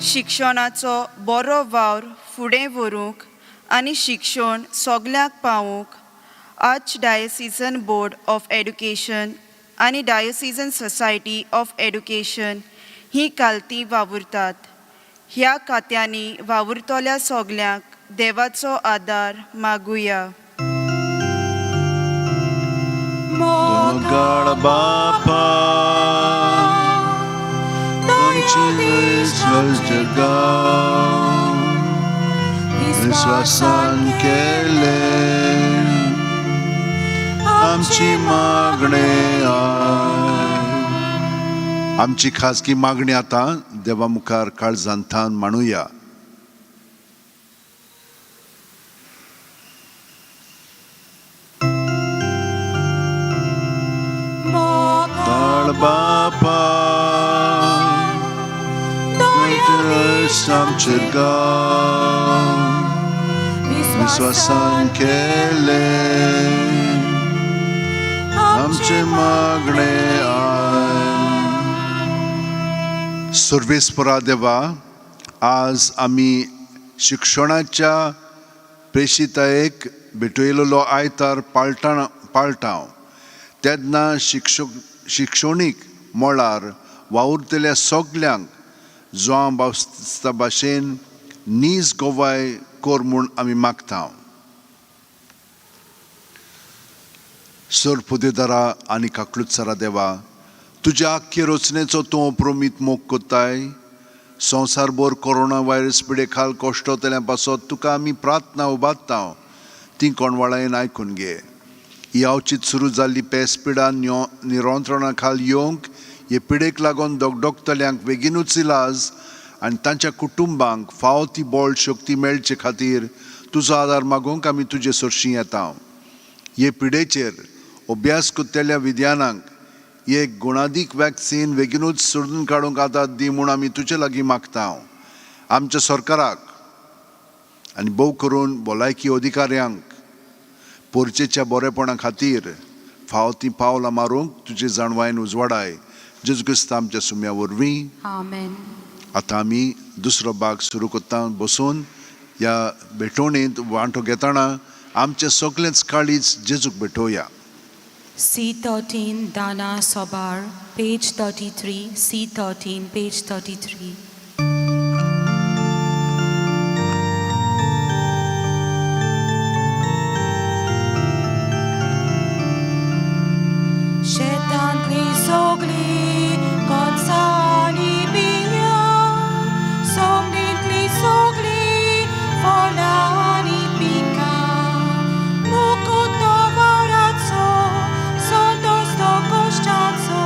शिक्षणाचो बरो वावर फुडें व्हरूंक आनी शिक्षण सगल्यांक पावूंक आर्चडायोसिजन बोर्ड ऑफ एड्युकेशन आनी डायोसिजन सोसायटी ऑफ एड्युकेशन ही कालती वावुरतात. ह्या खात्यांनी वावुरतल्या सगल्यांक देवाचो आदार मागुया. मोगाळ बापा, आमचे गाव, विस्वासान केले आमची मागणे आय. आमची खाजगी मागणी आतां देवा मुखार काळजान थान मांडुया. मोगाळ बापा, आमचेर गाव, विस्वासान केले आमचे मागणे आय. सर्वेस्परा देवा, आज आमी शिक्षणाच्या प्रेशितायेक भेटयलेलो आयतार पाळटां पाळटांव तेन्ना शिक्षणीक मळार वावुरतल्या सगल्यांक जुआंव बास्ता भाशेन नीज गोवाय कर म्हूण आमी मागता. सर पुदेदारा आनी काकलुत्सरा देवा, तुज्या आख्खे रचनेचो तूं अप्रमीत मोग कोत्ताय. संवसारभर कोरोना व्हायरस पिडे खाल कश्टतल्या पासत तुका आमी प्रार्थना उबारता, ती कोणवाळायेन आयकून घे. ही अवचीत सुरू जाल्ली पेस पिडा नियंत्रणा खाल येवंक, हे पिडेक लागून दगदगतल्यांक बेगीनूच इलाज आनी तांच्या कुटुंबांक फावो ती बळ शक्ती मेळचे खातीर तुजो आदार मागूंक आमी तुजे सरशीं येता. हे पिडेचेर अभ्यास करतल्या विज्ञानांक एक गुणादीक वॅक्सीन बेगीनूच सोदून काडूंक आदार दी म्हूण आमी तुजे लागीं मागता. आमच्या सरकाराक आनी भोव करून भलायकी अधिकाऱ्यांक पोरचेच्या बरेपणा खातीर फावो तीं पावलां मारूंक तुजे जाणवायेन उजवाडाय. जेजू क्रिस्त आमच्या सुम्या वरवीं. आमेन. आतां आमी दुसरो भाग सुरू करता बसून. ह्या भेटवणींत वांटो घेतना आमचें सगलेंच काळीज जेजूक भेटोवया. C13, Dana Sobar, page 33, C13, page 33. शेतांतली सगळी कोणसां आनी बियां, सोमणींतली सगळी फळां आनी पिकां, मुकुट वावराचो, संतोष तो कश्टाचो,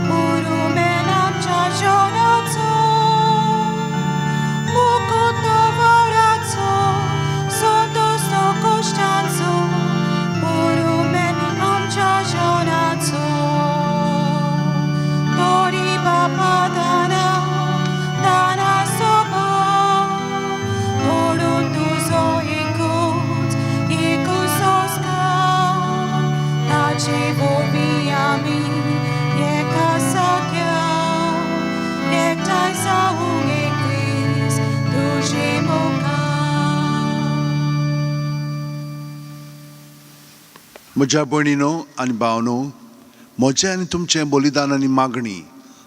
पुरुमेन आमच्या जेवणाचो. मुकुट वावराचो, संतोष तो कश्टाचो, पुरुमेन आमच्या जेवणाचो. तोरी बापा दाना दाना सोबा, तोडून तुजो एकूच एकूच संस्कार, ताचे वरवीं आमी एका सारक्या एकठांय जावंक एक दीस तुजे मुखार. म्हज्या भयणीनो आनी भावनो, म्हजें आनी तुमचें बलिदान आनी मागणी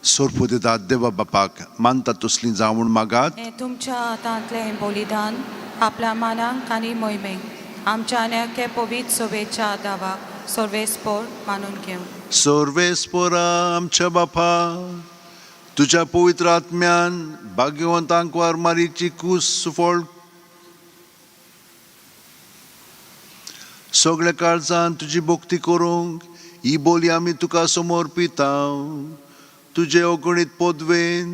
सोरपुदेदाद देवा बापाक मानता तसली जावं म्हूण मागात. हें तुमच्या हातांतलें हें बलिदान आपल्या मानाक आनी मोहिमेक आमच्या आनी एके पवित्र सभेच्या दावाक सर्वेस्पोर मानून घेवं. सर्वेस्पोरा आमच्या बापा, तुज्या पवित्र आत्म्यान भाग्यवंतांक वार मारीची कूस सुफळ सगळ्या काळजान तुजी भक्ती करूंक ही बोली आमी तुका समर्पिता. तुजे अगणीत पदवेन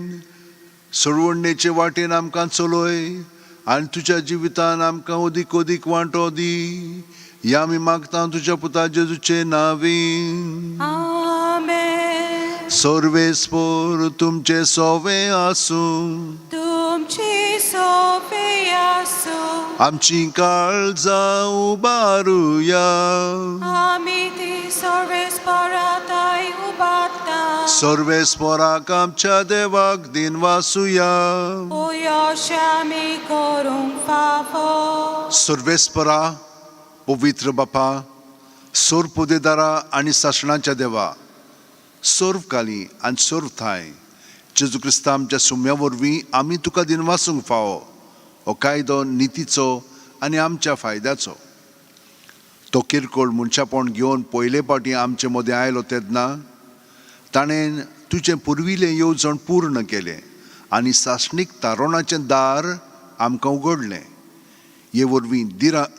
सोडवणेचे वाटेन आमकां चलय आनी तुज्या जिवितान आमकां अदीक अदीक वांटो दी. ह्या आमी मागता तुज्या पुता जेजूचे नावीन. आमेन. सर्वेस्पोर तुमचे सोवे आसूं. तुमची सोबे आसूं. आमची काळजां उबारुया. आमी ती सर्वेस्पराताय उबारता. सर्वेस्पोराक आमच्या देवाक दिनवासुया. उयोशे आमी करूंक फावो. सर्वेस्परा, पवित्र बापा, सोर पुदेदारा आनी सासणाच्या देवा, सर्व काली आनी सर्व थांय जेजू क्रिस्ता आमच्या सुम्या वरवीं आमी तुका दिनवासूंक फावो. हो कायदो नितीचो आनी आमच्या फायद्याचो. तो किरकोळ मनशापण घेवन पयले फावटी आमचे मदें आयलो तेन्ना ताणें तुजें पुर्विल्लें येवजण पूर्ण केलें आनी सासणीक तारोणाचें दार आमकां उगडलें. हे वरवीं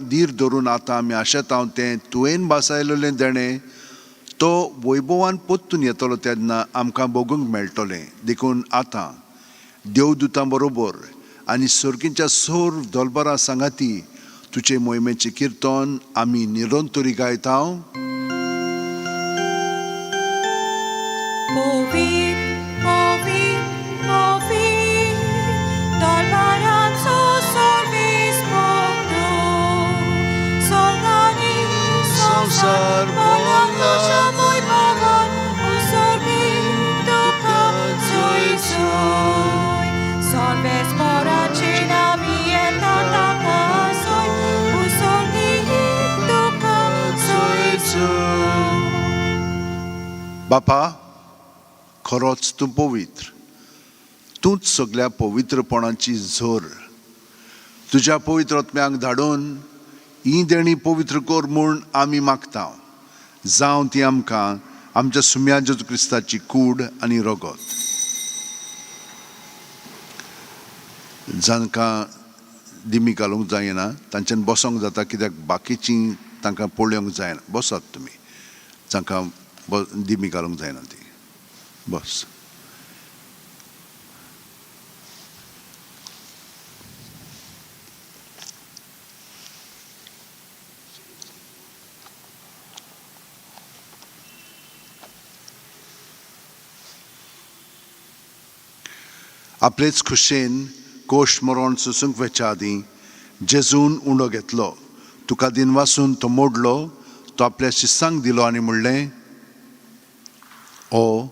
धीर धरून आतां आमी आशेता तें तुवें भासायलेलें देणें तो वैभवान परतून येतलो तेन्ना आमकां भोगूंक मेळटलें. देखून आतां देवदूतां बरोबर आनी सर्गीच्या सोर दलबरा सांगाती तुजे मोहिमेचें किर्तन आमी निरंतरी गायता. पवित्र, पवित्र, पवित्र, दरबाराचो सर्वेस्पर तूं. स्वर्गांनी संवसार भरला तुज्या वैभवान, उसर्गीत तुका जय जय. सर्वेस्पराचे नांवी येता ताका जय, उसर्गीत तुका जय जय. बापा, खरोच तूं पवित्र, तूंच सगल्या पवित्रपणाची झर. तुज्या पवित्र आत्म्यांक धाडून ही देणी पवित्र कर म्हूण आमी मागता. जावं ती आमकां आमच्या सुम्या जेजू क्रिस्ताची कूड आनी रगत. जांकां दिमी घालूंक जायना तांच्यान बसोंक जाता, कित्याक बाकीचीं तांकां पळोवंक जायना. बसात तुमी, जांकां दिमी घालूंक जायना ती बस. आपलेच खुशेन कोश मरण सोसूंक वेच्या आदीं जेजून उंडो घेतलो, तुका दिनवासून तो मोडलो, तो आपल्या शिस्सांक दिलो आनी म्हणलें, ओ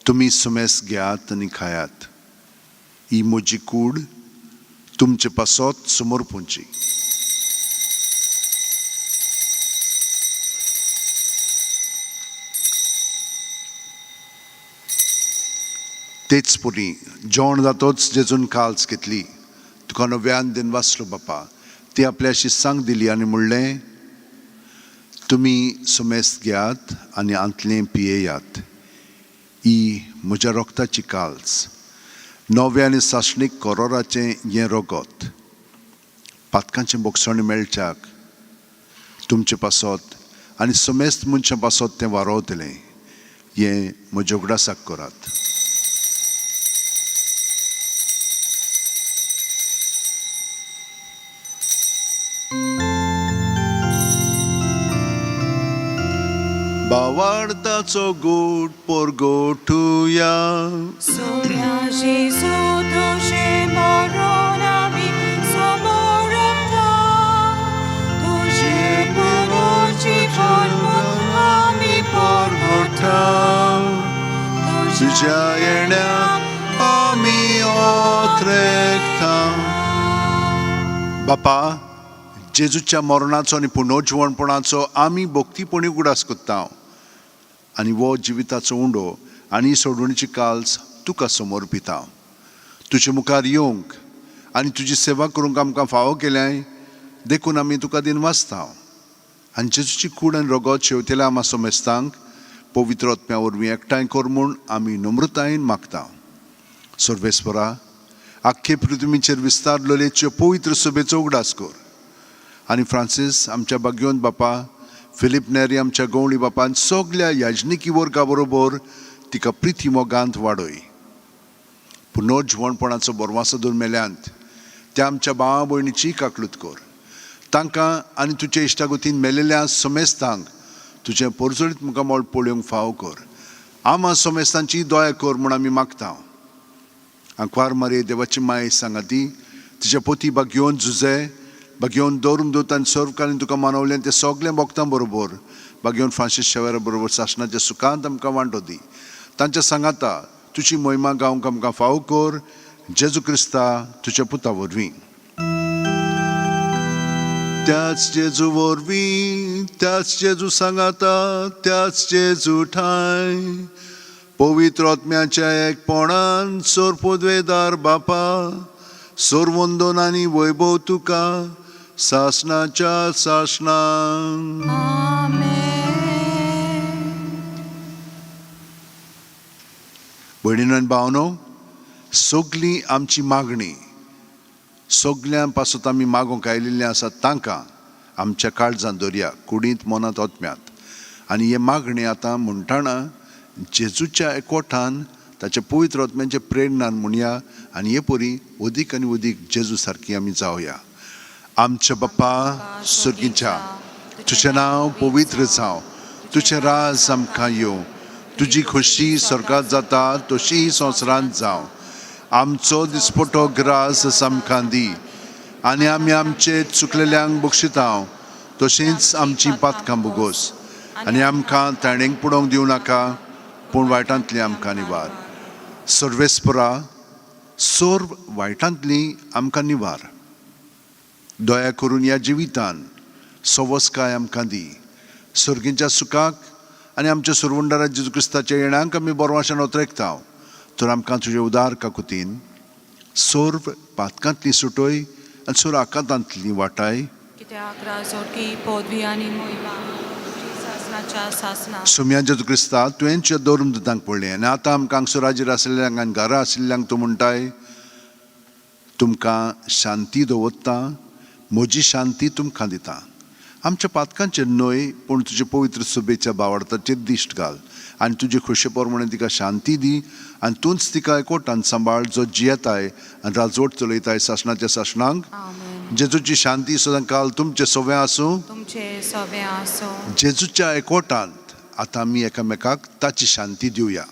तुमी सुमेस घेयात आनी खायात, ही म्हजी कूड तुमचे पासत समर्पूंची. तेच पुरी जेवण जातोच जेजून काल्स घेतली, तुका नव्यान दिनवासलो बापा, ती आपल्या शिस्सांक दिली आनी म्हणलें, तुमी सुमेस्त घेयात आनी आंतलें पियेयात, ही म्हज्या रोगताची काल्स, नव्या आनी सासणीक कोरोराचें हें रगत, पातकांचें बोगसण मेळच्याक तुमचे पासत आनी समेस्त मनशां पासत तें वारोवतलें, हें म्हज्या उगडासाक करात. बावार्ताचो गोट पोरगोटुया. सोम्या जेजू तुजें मरण आमी समर्पता, तुजें पुनर्जीवन म्हूण आमी परगटा, तुज्या येण्याक आमी ओत्रेकता. बापा, जेजूच्या मरणाचो आनी पुनर्जिवणपणाचो आमी भक्तीपणी उगडास करता आनी हो जिविताचो उंडो आनी सोडवणीची काल्स तुका समर्पिता. तुजे मुखार येवंक आनी तुजी सेवा करूंक आमकां फावो केल्याय देखून आमी तुका दिनवासता. आनी जेजूची कूड आनी रगत शेवतेल्या आमा समेस्तांक पवित्र आत्म्या वरवीं एकठांय कर म्हूण आमी नम्रतायेन मागता. सर्वेस्परा, आख्खे पृथ्वीचेर विस्तारलेलेच्यो पवित्र सभेचो उगडास कर आनी फ्रांसीस आमच्या बागयोन बापा, फिलीप नेरी आमच्या गवळी बापान सगल्या याजनिकी वर्गा बरोबर तिका प्रिती मोगांत वाडय. पुनर्जिवणपणाचो बोरवासो धरून मेल्यांत त्या आमच्या भावा भयणीची काकलूत कर. तांकां आनी तुजे इश्टागतीन मेलेल्या समेस्तांक तुजें पोरजोळीत मुखामळ पळोवंक फावो कर. आमा समेस्तांची दया कर म्हूण आमी मागता. आंकवार मारये देवाची माय सांगाती तिच्या पोती बागयोन झुजे बागयोन दवरून दवरता आनी सर्वकालीन तुका मानवलें तें सगळें भोगतां बरोबर बागयोन फ्रांसीस शेवेरा बरोबर सासणाच्या सुखांत आमकां वांटो दी. तांच्या सांगाता तुजी मोहिमा गावंक आमकां फावो कर. जेजू क्रिस्ता तुज्या पुता वरवीं. त्याच जेजू वरवीं, त्याच जेजू सांगाता, त्याच जेजू ठांय पवित्र आत्म्याच्या एकपणान सोरपोदवेदार बापा, सोरवंदन आनी वैभव तुका सासणाच्या सासणां. आमेन. भयणीनो आनी भावनो, सगली आमची मागणी सगल्यां पासत आमी मागूंक आयिल्लीं आसा तांकां आमच्या काळजांत दवरया, कुडींत, मनांत, आत्म्यांत. आनी हे मागणी आतां म्हणटाना जेजूच्या एकवटान ताच्या पवित्र आत्म्याच्या प्रेरणान म्हणया आनी हे परी अदीक आनी अदीक जेजू सारकी आमी जावया. आमच्या बाप्पा सर्गीच्या, तुजें नांव पवित्र जावं, तुजें राज आमकां येवं, तुजी खोशी स्वर्गात जाता तशी संवसारांत जावं. आमचो दिसपटो ग्रास आमकां दी आनी आमी आमचे चुकलेल्यांक बक्षिता तशींच आमची पातकां भोगोस आनी आमकां ताणेंक पुडोवंक दिवं नाका पूण वायटांतली आमकां निवार. सर्वेस्परा, सर्व वायटांतली आमकां निवार. दया करून ह्या जिवितान सवस्काय आमकां दी. सर्गींच्या सुखाक आनी आमच्या सुरवंडारा जेजू क्रिस्ताच्या येणांक आमी बरवाशान ओतरेकता तर आमकां तुजे उदार काकुतीन सर्व पातकांतली सुटय आनी सर्व आकांतांतली वाटाय. कित्याक राजोडकी पदवी आनी मोहिमा तुजी सासणाच्या सासणा. सोम्या जेजू क्रिस्ता, तुवें तुज्या दवरून दुदांक पडलें आनी आतां आमकां हांगसर हाजीर आशिल्ल्यांक आनी घरा आशिल्ल्यांक तूं म्हणटाय, तुमकां शांती दवरता, म्हजी शांती तुमकां दिता. आमच्या पातकांचेर न्हय पूण तुजे पवित्र सभेच्या बावडताचेर दिश्ट घाल आनी तुजे खोशे प्रमाणे तिका शांती दी आनी तूंच तिका एकवटान सांबाळ जो जियेताय आनी राजवट चलयताय सासणाच्या सासणांक. आमेन. जेजूची शांती सदां काल तुमचें सवें आसूं. तुमचे सवें आसूं. जेजूच्या एकवटांत आतां आमी एकामेकाक ताची शांती दिवया.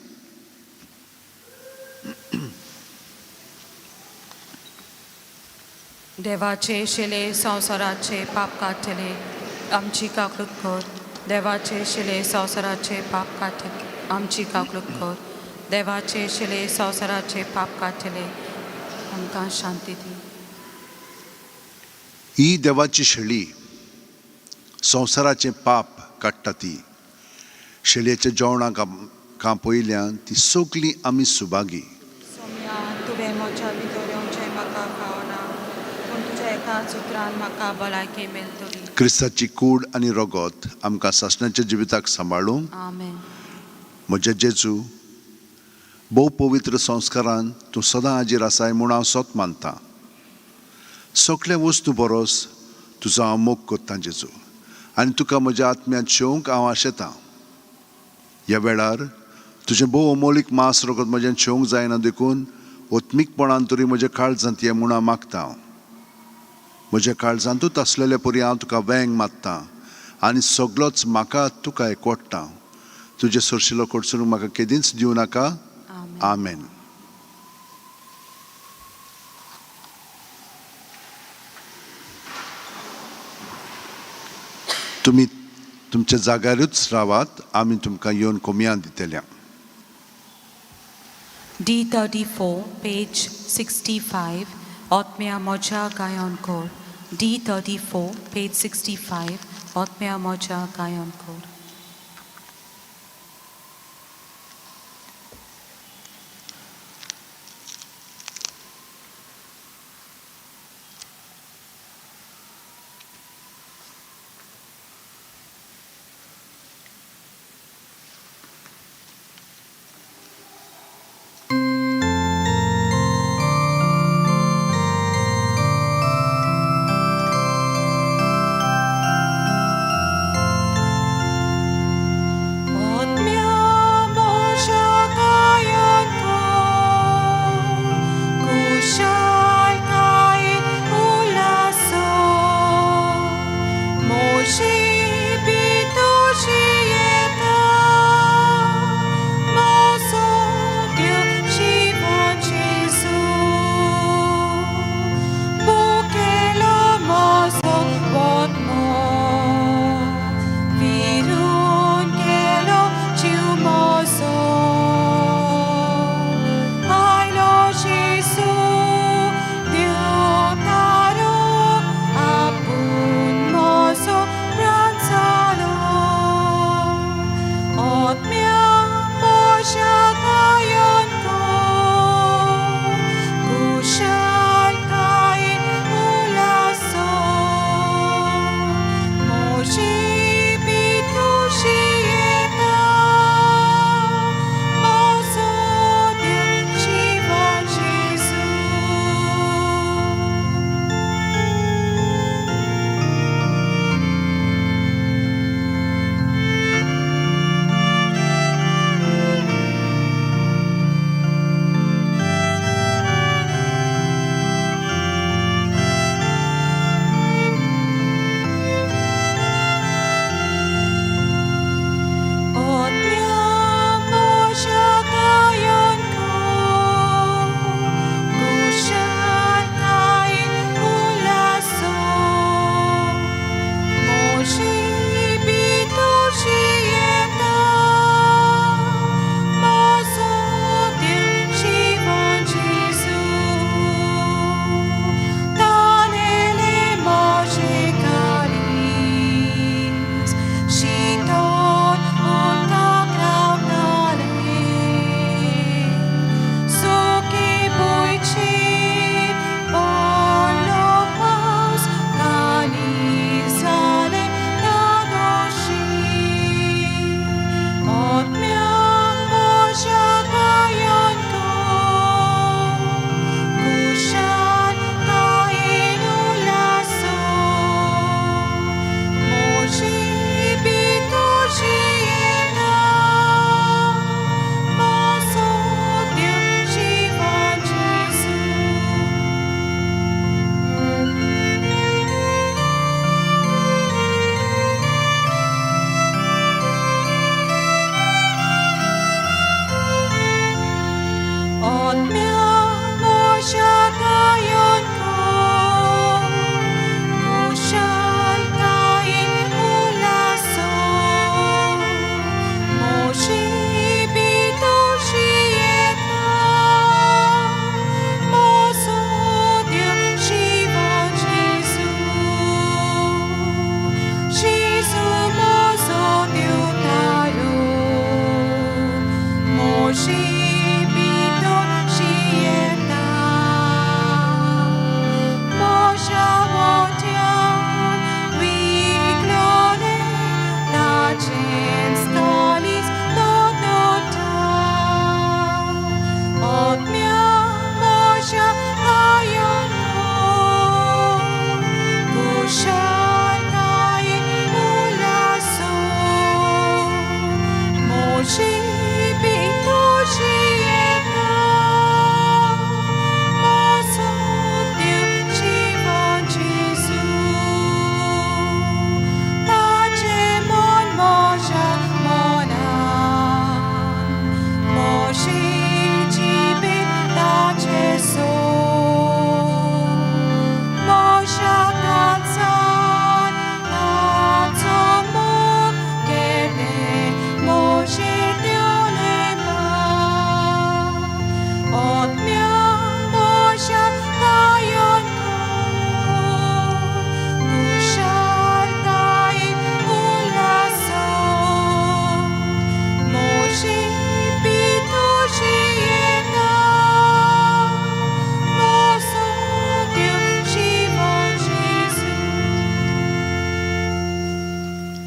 देवाचे शिले संवसाराचे पाप काडटले, आमची काकूत कर. देवाचे शिले संवसाराचे पाप काडटले, आमची काकूत कर. देवाचे शिले संवसाराचे पाप काडटले, आमकां शांती दी. ही देवाची शेळी संवसाराचें पाप काडटा. ती शेळयेच्या जेवणाक आमकां पळयल्यान ती सगळीं आमी सुभागी. सोम्या, तुवें म्हज्या भितर येवचें म्हाका फावना, पूण तुज्या एकाच उतरान म्हाका भलायकी मेळटली. क्रिस्ताची कूड आनी रगत आमकां सासणाच्या जिविताक सांबाळूंक. आमेन. म्हज्या जेजू, भोव पवित्र संस्कारान तूं सदां हाजीर आसाय म्हूण हांव सोत मानतां. सगल्या वस्तू बरोस तुजो हांव मोग कोत्तां जेजू आनी तुका म्हज्या आत्म्यांत शेवंक हांव आशेतां. ह्या वेळार तुजें भोव अमोलीक मांस रगत म्हज्यान शेवंक जायना देखून ओत्मीकपणान तरी म्हज्या काळजांत ये म्हूण हांव मागता. हांव म्हज्या काळजांतूच आसलेले परी हांव तुका वेंग मारतां आनी सगलोच म्हाका तुका एकवटता. तुजें सरशिलो कडसून म्हाका केदींच दिवं नाका. आमेन. आमेन. तुमी तुमच्या जाग्यारूच रावात, आमी तुमकां येवन कोमयां दितल्या. D34, page 65, आत्म्या म्हज्या गायन कर. D34, page 65, आत्म्या म्हज्या गायन कर.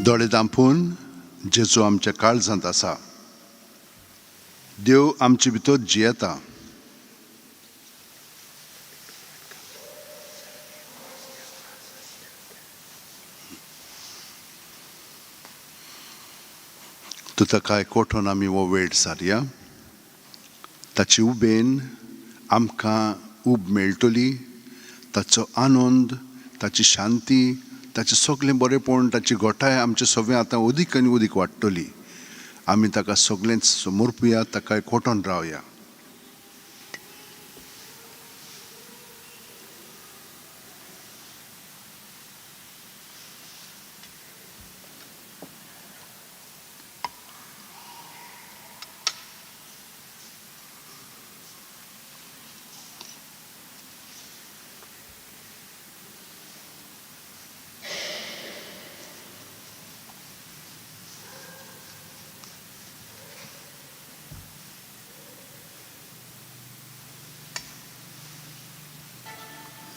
दोळे दांपून जेजू आमच्या काळजांत आसा, देव आमचे भितर जियेता. तुका काय कोठोन आमी हो वेळ सारया, ताची उबेन आमकां उब मेळटली, ताचो आनंद, ताची शांती, ताचें सगळें बरेंपण, ताची घटाय आमचे सगळें आतां अदीक आनी अदीक वाडटली. आमी ताका सगळेंच समर्पुया, ताका कोटोन रावया.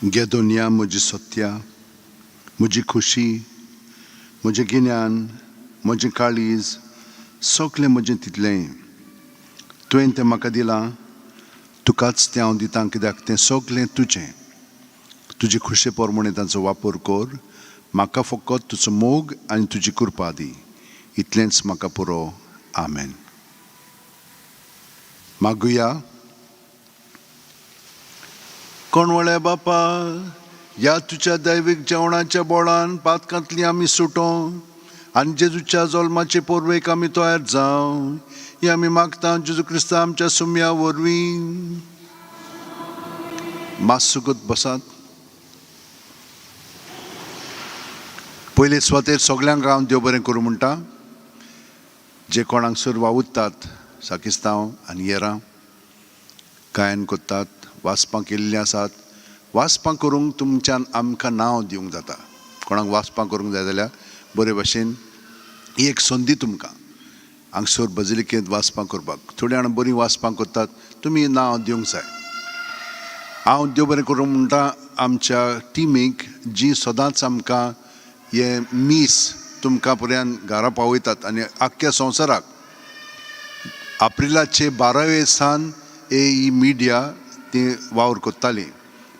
गे दुनिया म्हजी सत्या, म्हजी खुशी, म्हजें गिन्यान, म्हजें काळीज, सगळें म्हजें तितलें तुवें तें म्हाका दिलां, तुकाच तें हांव दितां, कित्याक तें सगळें तुजें. तुजे खुशे प्रमाणे तांचो वापर कर, म्हाका फकत तुजो मोग आनी तुजी कृपा दी, इतलेंच म्हाका पुरो. आमेन. मागुया. कोणवळ्या बापा, ह्या तुज्या दैवीक जेवणाच्या बोळान पातकांतली आमी सुटों आनी जेजूच्या जल्माचे पोरवेक आमी तयार जावं, ही आमी मागता जेजू क्रिस्ता आमच्या सुम्या वरवीं. मातसुकत बसात. पयले सुवातेर सगल्यांक हांव देव बरें करूं म्हणटा, जे कोण हांगसर वावुरतात, साकिस्तांव आनी येरां गायन करतात, वाचपां केल्लीं आसात. वाचपां करूंक तुमच्यान आमकां नांव दिवंक जाता. कोणाक वाचपां करूंक जाय जाल्यार बरे भाशेन ही एक संदी तुमकां हांगसर बजलिकेंत वाचपां करपाक. थोडीं जाणां बरीं वाचपां करतात, तुमी नांव दिवंक जाय. हांव देव बरें करूं म्हणटा आमच्या टिमीक, जी सदांच आमकां हें मीस तुमकां पर्यंत घरा पावयतात आनी आख्ख्या संवसाराक. एप्रिलाचे 12वे सान ए ई मिडिया ती वावर करताली,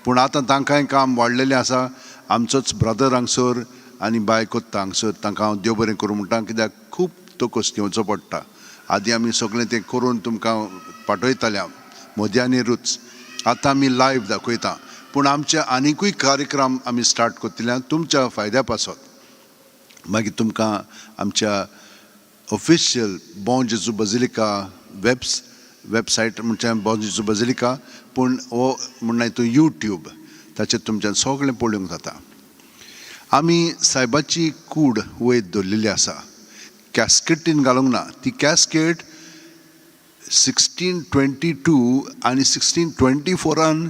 पूण आतां तांकांय काम वाडलेलें आसा. आमचोच ब्रदर हांगसर आनी बाय कोत्ता हांगसर, तांकां हांव देव बरें करूं म्हणटा, कित्याक खूब तकस घेवचो पडटा. आदीं आमी सगळें तें करून तुमकां पाठयताले मध्यानेरूच, आतां आमी लायव्ह दाखयता. पूण आमचे आनिकूय कार्यक्रम आमी स्टार्ट करतले तुमच्या फायद्या पासत. मागीर तुमकां आमच्या ऑफिशियल बॉं जेजू बजिलिका वेबसायट म्हणजे बॉं जेजू बजिलिका, पूण हो म्हणटा तूं यूट्यूब, ताचेर तुमच्यान सगळें पळोवंक जाता. आमी सायबाची कूड वयर दवरलेली आसा, कॅस्केटीन घालूंक ना. ती कॅस्केट 1622 आनी 1624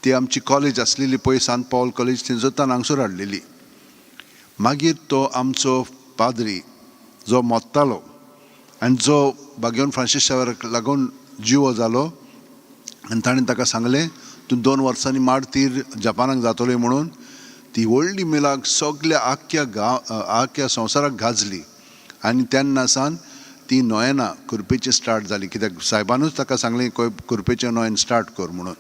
ती आमची कॉलेज आसलेली पळय, सांत पावल कॉलेज, थंयसर हांगसर हाडलेली. मागीर तो आमचो पाद्री जो मोत्तालो आनी जो बागेवन फ्रांसीस शावराक लागून जिवो जालो, आनी ताणें ताका सांगलें तूं 2 वर्सांनी मार्तीर जपानाक जातलो म्हणून. ती व्हडली मिलाक सगल्या आख्ख्या गांव आख्ख्या संवसाराक गाजली आनी तेन्ना सावन ती नोयेना करपेची स्टार्ट जाली, कित्याक सायबानूच ताका सांगलें करपेचें नोयेन स्टार्ट कर म्हणून.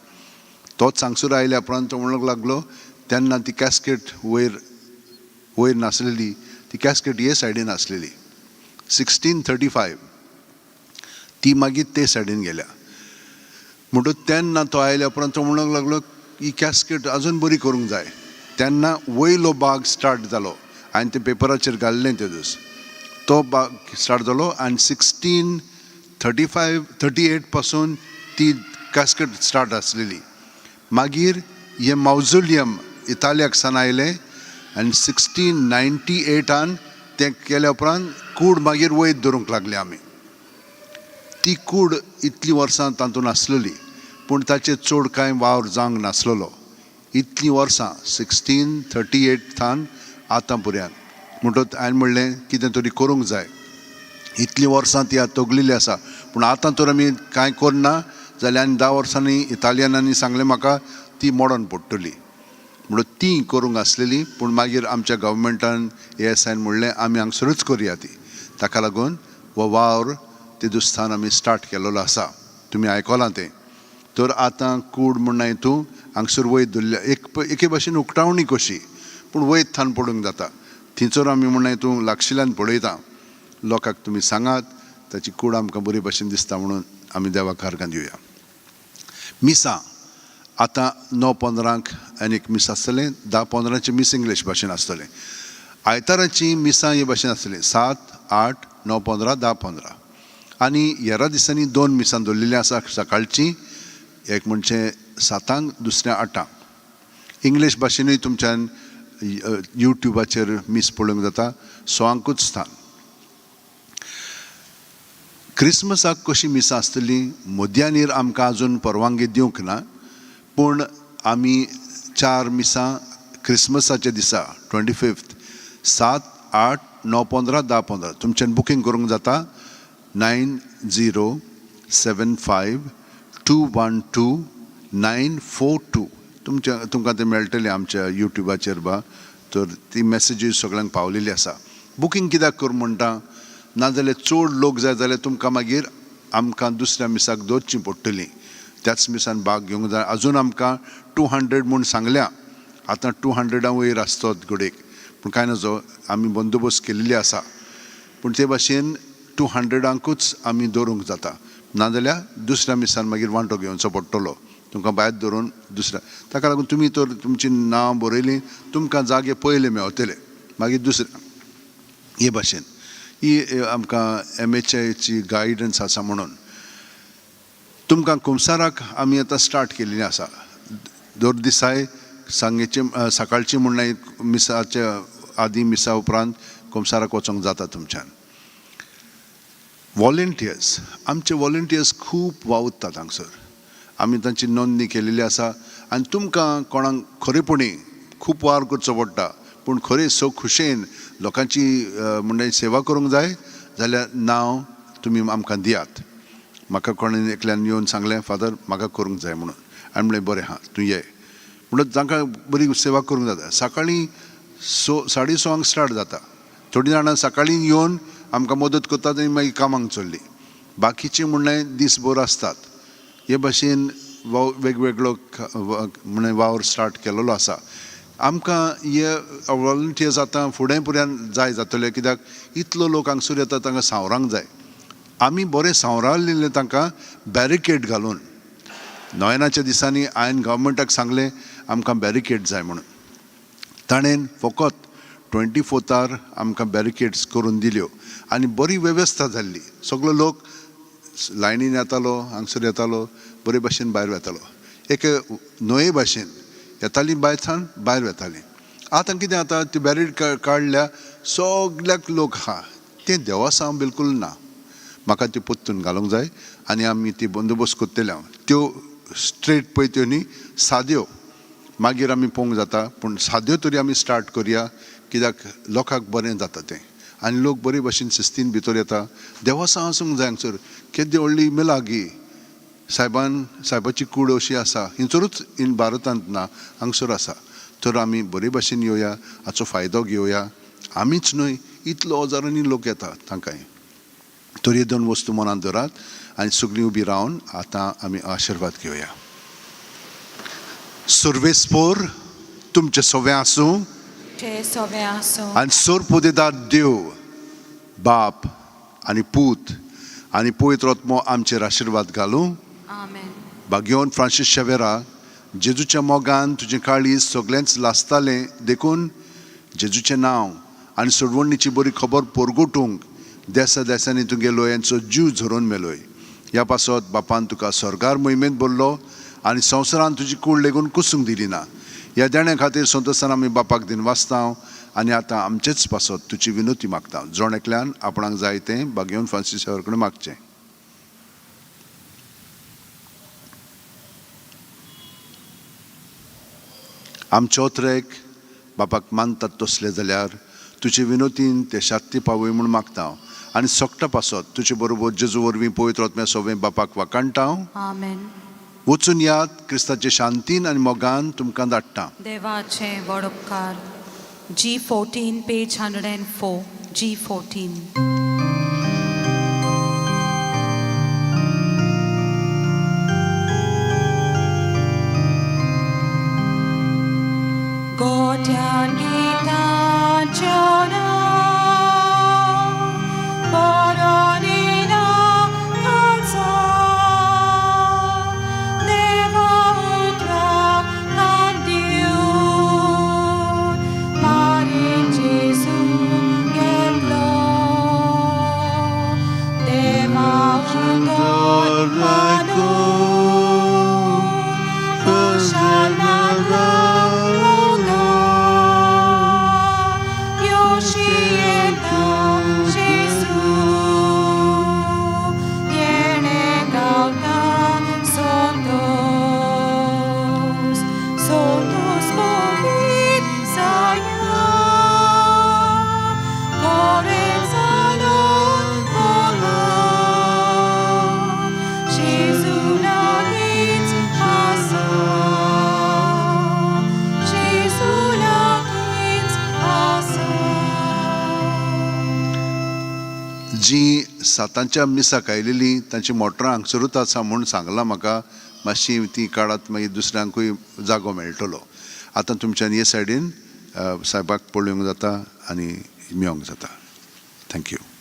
तोच हांगसर आयल्या उपरांत तो म्हणूंक लागलो, तेन्ना ती कॅस्केट वयर वयर नासलेली, ती कॅस्केट हे सायडीन आसलेली. 1635 ती मागीर ते सायडीन गेल्या. म्हणटकच तेन्ना तो आयल्या उपरांत तो म्हणूंक लागलो ही कॅस्केट अजून बरी करूंक जाय. तेन्ना वयलो बाग स्टार्ट जालो आनी ते पेपराचेर घाल्लें ते दीस, तो बाग स्टार्ट जालो आनी 1635 38 पासून ती कॅस्केट स्टार्ट आसलेली. मागीर हें मावजोलियम इतालियाक सान आयलें आनी 1698 तें केल्या उपरांत कूड मागीर वयर दवरूंक लागले आमी. ती कूड इतलीं वर्सां तातूंत आसलेली, पूण ताचेर चड कांय वावर जावंक नासलेलो इतलीं वर्सां 1638 थावन आतां पर्यंत. म्हणटकच हांवें म्हणलें कितें तरी करूंक जाय. इतलीं वर्सां ती आतां तगलेली आसा, पूण आतां तर आमी कांय करना जाल्यार आनी 10 वर्सांनी इतालियनांनी सांगलें म्हाका ती मोडोन पडटली. म्हणून ती करूंक आसलेली, पूण मागीर आमच्या गव्हर्मेंटान एएसआयन म्हणलें आमी हांगसरूच करुया ती. ताका लागून हो वावर तेदुस्तान आमी स्टार्ट केलेलो आसा. तुमी आयकलां तें. तर आतां कूड म्हण तूं हांगसर वयर धरल्या एक एके भाशेन उकटावणी कशी, पूण वयर थान पडूंक जाता. थंयसर आमी म्हण तूं लागशिल्ल्यान पळयता. लोकांक तुमी सांगात ताची कूड आमकां बरी भाशेन दिसता म्हणून आमी देवाक आर्गां दिवया. मिसां आतां 9:15 आनी एक मीस आसतलें, 10:15 मीस इंग्लीश भाशेन आसतलें. आयताराची मिसां हे भाशेन आसतलीं 7, 8, 9:15, 10:15. आनी हेरा दिसांनी 2 मिसां दवरलेलीं आसा सकाळचीं, एक म्हणजे 7, दुसऱ्या 8. इंग्लीश भाशेनूय तुमच्यान युट्यूबाचेर मीस पळोवंक जाता. 6ंकूच स्थान. क्रिसमसाक कशी मिसां आसतलीं मध्यानीर आमकां आजून परवानगी दिवंक ना, पूण आमी 4 मिसां क्रिसमसाच्या दिसा 25 7, 8, 9:15, 10:15 तुमच्यान बुकींग करूंक जाता. 90 75 212 942 तुमच्या तुमकां तें मेळटलें आमच्या युट्यूबाचेर बा. तर ती मॅसेजी सगळ्यांक पावलेली आसा. बुकींग कित्याक कर म्हणटा, नाजाल्यार चड लोक जाय जाल्यार तुमकां मागीर आमकां दुसऱ्या मिसाक दवरची पडटली. त्याच मिसान भाग घेवंक जाय. आजून आमकां 200 म्हूण सांगल्या, आतां 200 वयर आसतत घडयेक, पूण कांय नजो, आमी बंदोबस्त केल्ली आसा. पूण ते भाशेन 200ांकूच आमी दवरूंक जाता, नाजाल्यार दुसऱ्या मिसान मागीर वांटो घेवचो पडटलो तुमकां भायर धरून दुसऱ्या. ताका लागून तुमी तर तुमची नांव बरयलीं तुमकां जागे पयले मेवतले, मागीर दुसऱ्या. हे भाशेन ही आमकां MHIची गायडन्स आसा. म्हणून तुमकां कुमसाराक आमी आतां स्टार्ट केल्ली आसा. दर दिसाय सांगेचे सकाळची म्हण मिसाच्या आदी मिसा उपरांत कुमसाराक वचोंक जाता तुमच्यान. वॉलेंटियर्स, आमचे वॉलेंटियर्स खूब वावुरतात हांगसर. आमी तांची नोंदणी केलेली आसा. आनी तुमकां कोणाक खरेपणी खूब वावर करचो पडटा, पूण खरें सो खुशयेन लोकांची म्हणजे सेवा करूंक जाय जाल्यार नांव तुमी आमकां दियात. म्हाका कोणें एकल्यान येवन सांगलें, फादर म्हाका करूंक जाय म्हणून. हांवें म्हणलें बरें आहा तूं ये. म्हणून तांकां बरी सेवा करूंक जाता. सकाळीं 6, 6:30 स्टार्ट जाता. थोडीं जाणां सकाळीं येवन आमकां मदत करतात आनी मागीर कामाक चल्लीं. बाकीचीं म्हणलें दीसभर आसतात. हे भाशेन वेगवेगळो म्हणलें वावर स्टार्ट केलेलो आसा. आमकां हे वॉलंटियर्स आतां फुडें पर्यंत जाय जातले, कित्याक इतलो लोक हांगसर येता, तांकां सांवरांक जाय. आमी बरें सांवरालें तांकां बॅरिकेड घालून. नोयनाच्या दिसांनी हांवें गव्हर्मेंटाक सांगलें आमकां बॅरिकेड जाय म्हणून. ताणें फकत 24 आमकां बॅरिकेड्स करून दिल्यो आनी बरी वेवस्था जाल्ली. सगलो लोक लायनीन येतालो, हांगसर येतालो, बरे भाशेन भायर वतालो. एक न्हंये भाशेन येताली, भायर थावन भायर वताली. आतां कितें जाता, ती बॅरिकेड काडल्या, सगल्याक लोक आहा. तें देवासांव बिलकूल ना. म्हाका त्यो परतून घालूंक जाय आनी आमी ती बंदोबस्त करतले. हांव त्यो स्ट्रेट पळय त्यो न्ही साद्यो, मागीर आमी पळोवंक जाता, पूण साद्यो तरी आमी स्टार्ट करया, कित्याक लोकांक बरें जाता तें आनी लोक बरे भाशेन शिस्तीन भितर येता. देवसांव आसूंक जाय हांगसर. केदी व्हडली मिलागी सायबान, सायबाची कूड अशी आसा हिंचरूच इन भारतांत ना, हांगसर आसा. तर आमी बरे भाशेन येवया, हाचो फायदो घेवया. आमीच न्हय, इतलो हजारांनी लोक येता तांकांय. तर हे दोन वस्तू मनांत धरात आनी सगळीं उबी रावन आतां आमी आशिर्वाद घेवया. सर्वेस्पोर तुमचें सवें आसूं चे सवें आसूं आनी सोरपुदेदार देव बाप आनी पूत आनी पवित्र आत्मो आमचेर आशिर्वाद घालूं. आमेन. भाग्योन फ्रांसीस शेवेरा, जेजूच्या मोगान तुजें काळीज सगळेंच लासतालें, देखून जेजूचें नांव आनी सोडवणीची बरी खबर पोरगोटूंक देसा देसांनी तुगे लोयांचो जीव झरोवन मेलोय. ह्या पासत बापान तुका स्वर्गार मोहिमेंत भरलो आनी संवसारान तुजी कूड लेगून कुसूंक दिली ना. ह्या देण्या खातीर संतोसान आमी बापाक दिन वाचता आनी आतां आमचेच पासत तुजी विनोती मागता. जण एकल्यान आपणाक जाय तें भाग्योन फ्रांसीस शेवर कडेन मागचें. आमचे ओत्रेक बापाक मानतात तसले जाल्यार तुजे विनोतीन ते शात्ती पावय म्हूण मागता आनी सोकटा पासत तुजे बरोबर जेजू वरवीं पवित्र आत्म्या सोवें बापाक वाकाणटा. आमेन. वचून यात, क्रिस्ताचे शांतीन आनी मोगान तुमकां धाडटा. देवाचे व्हड उपकार. G14, page 104, G14. गोठ्यान गितांच्यो नांव बरोनिना खालसा, देवा उतराक कान दिवन मारीन जेजू गेल्लो. देवा उतर मानून खुशाल रावलो. योशियेंत जेजू येणे गावता संतोस, संतोस पवित्र साया, कोरेंजानो बोलो, जेजू लागींच आसा, जेजू लागींच आसा. जी सातांच्या मिसाक आयलेलीं तांची मोटरां हांगसरूच आसा म्हूण सांगलां म्हाका. मातशी ती काडात, मागीर दुसऱ्यांकूय जागो मेळटलो. आतां तुमच्यान हे सायडीन सायबाक पळोवंक जाता आनी मेवंक जाता. Thank you.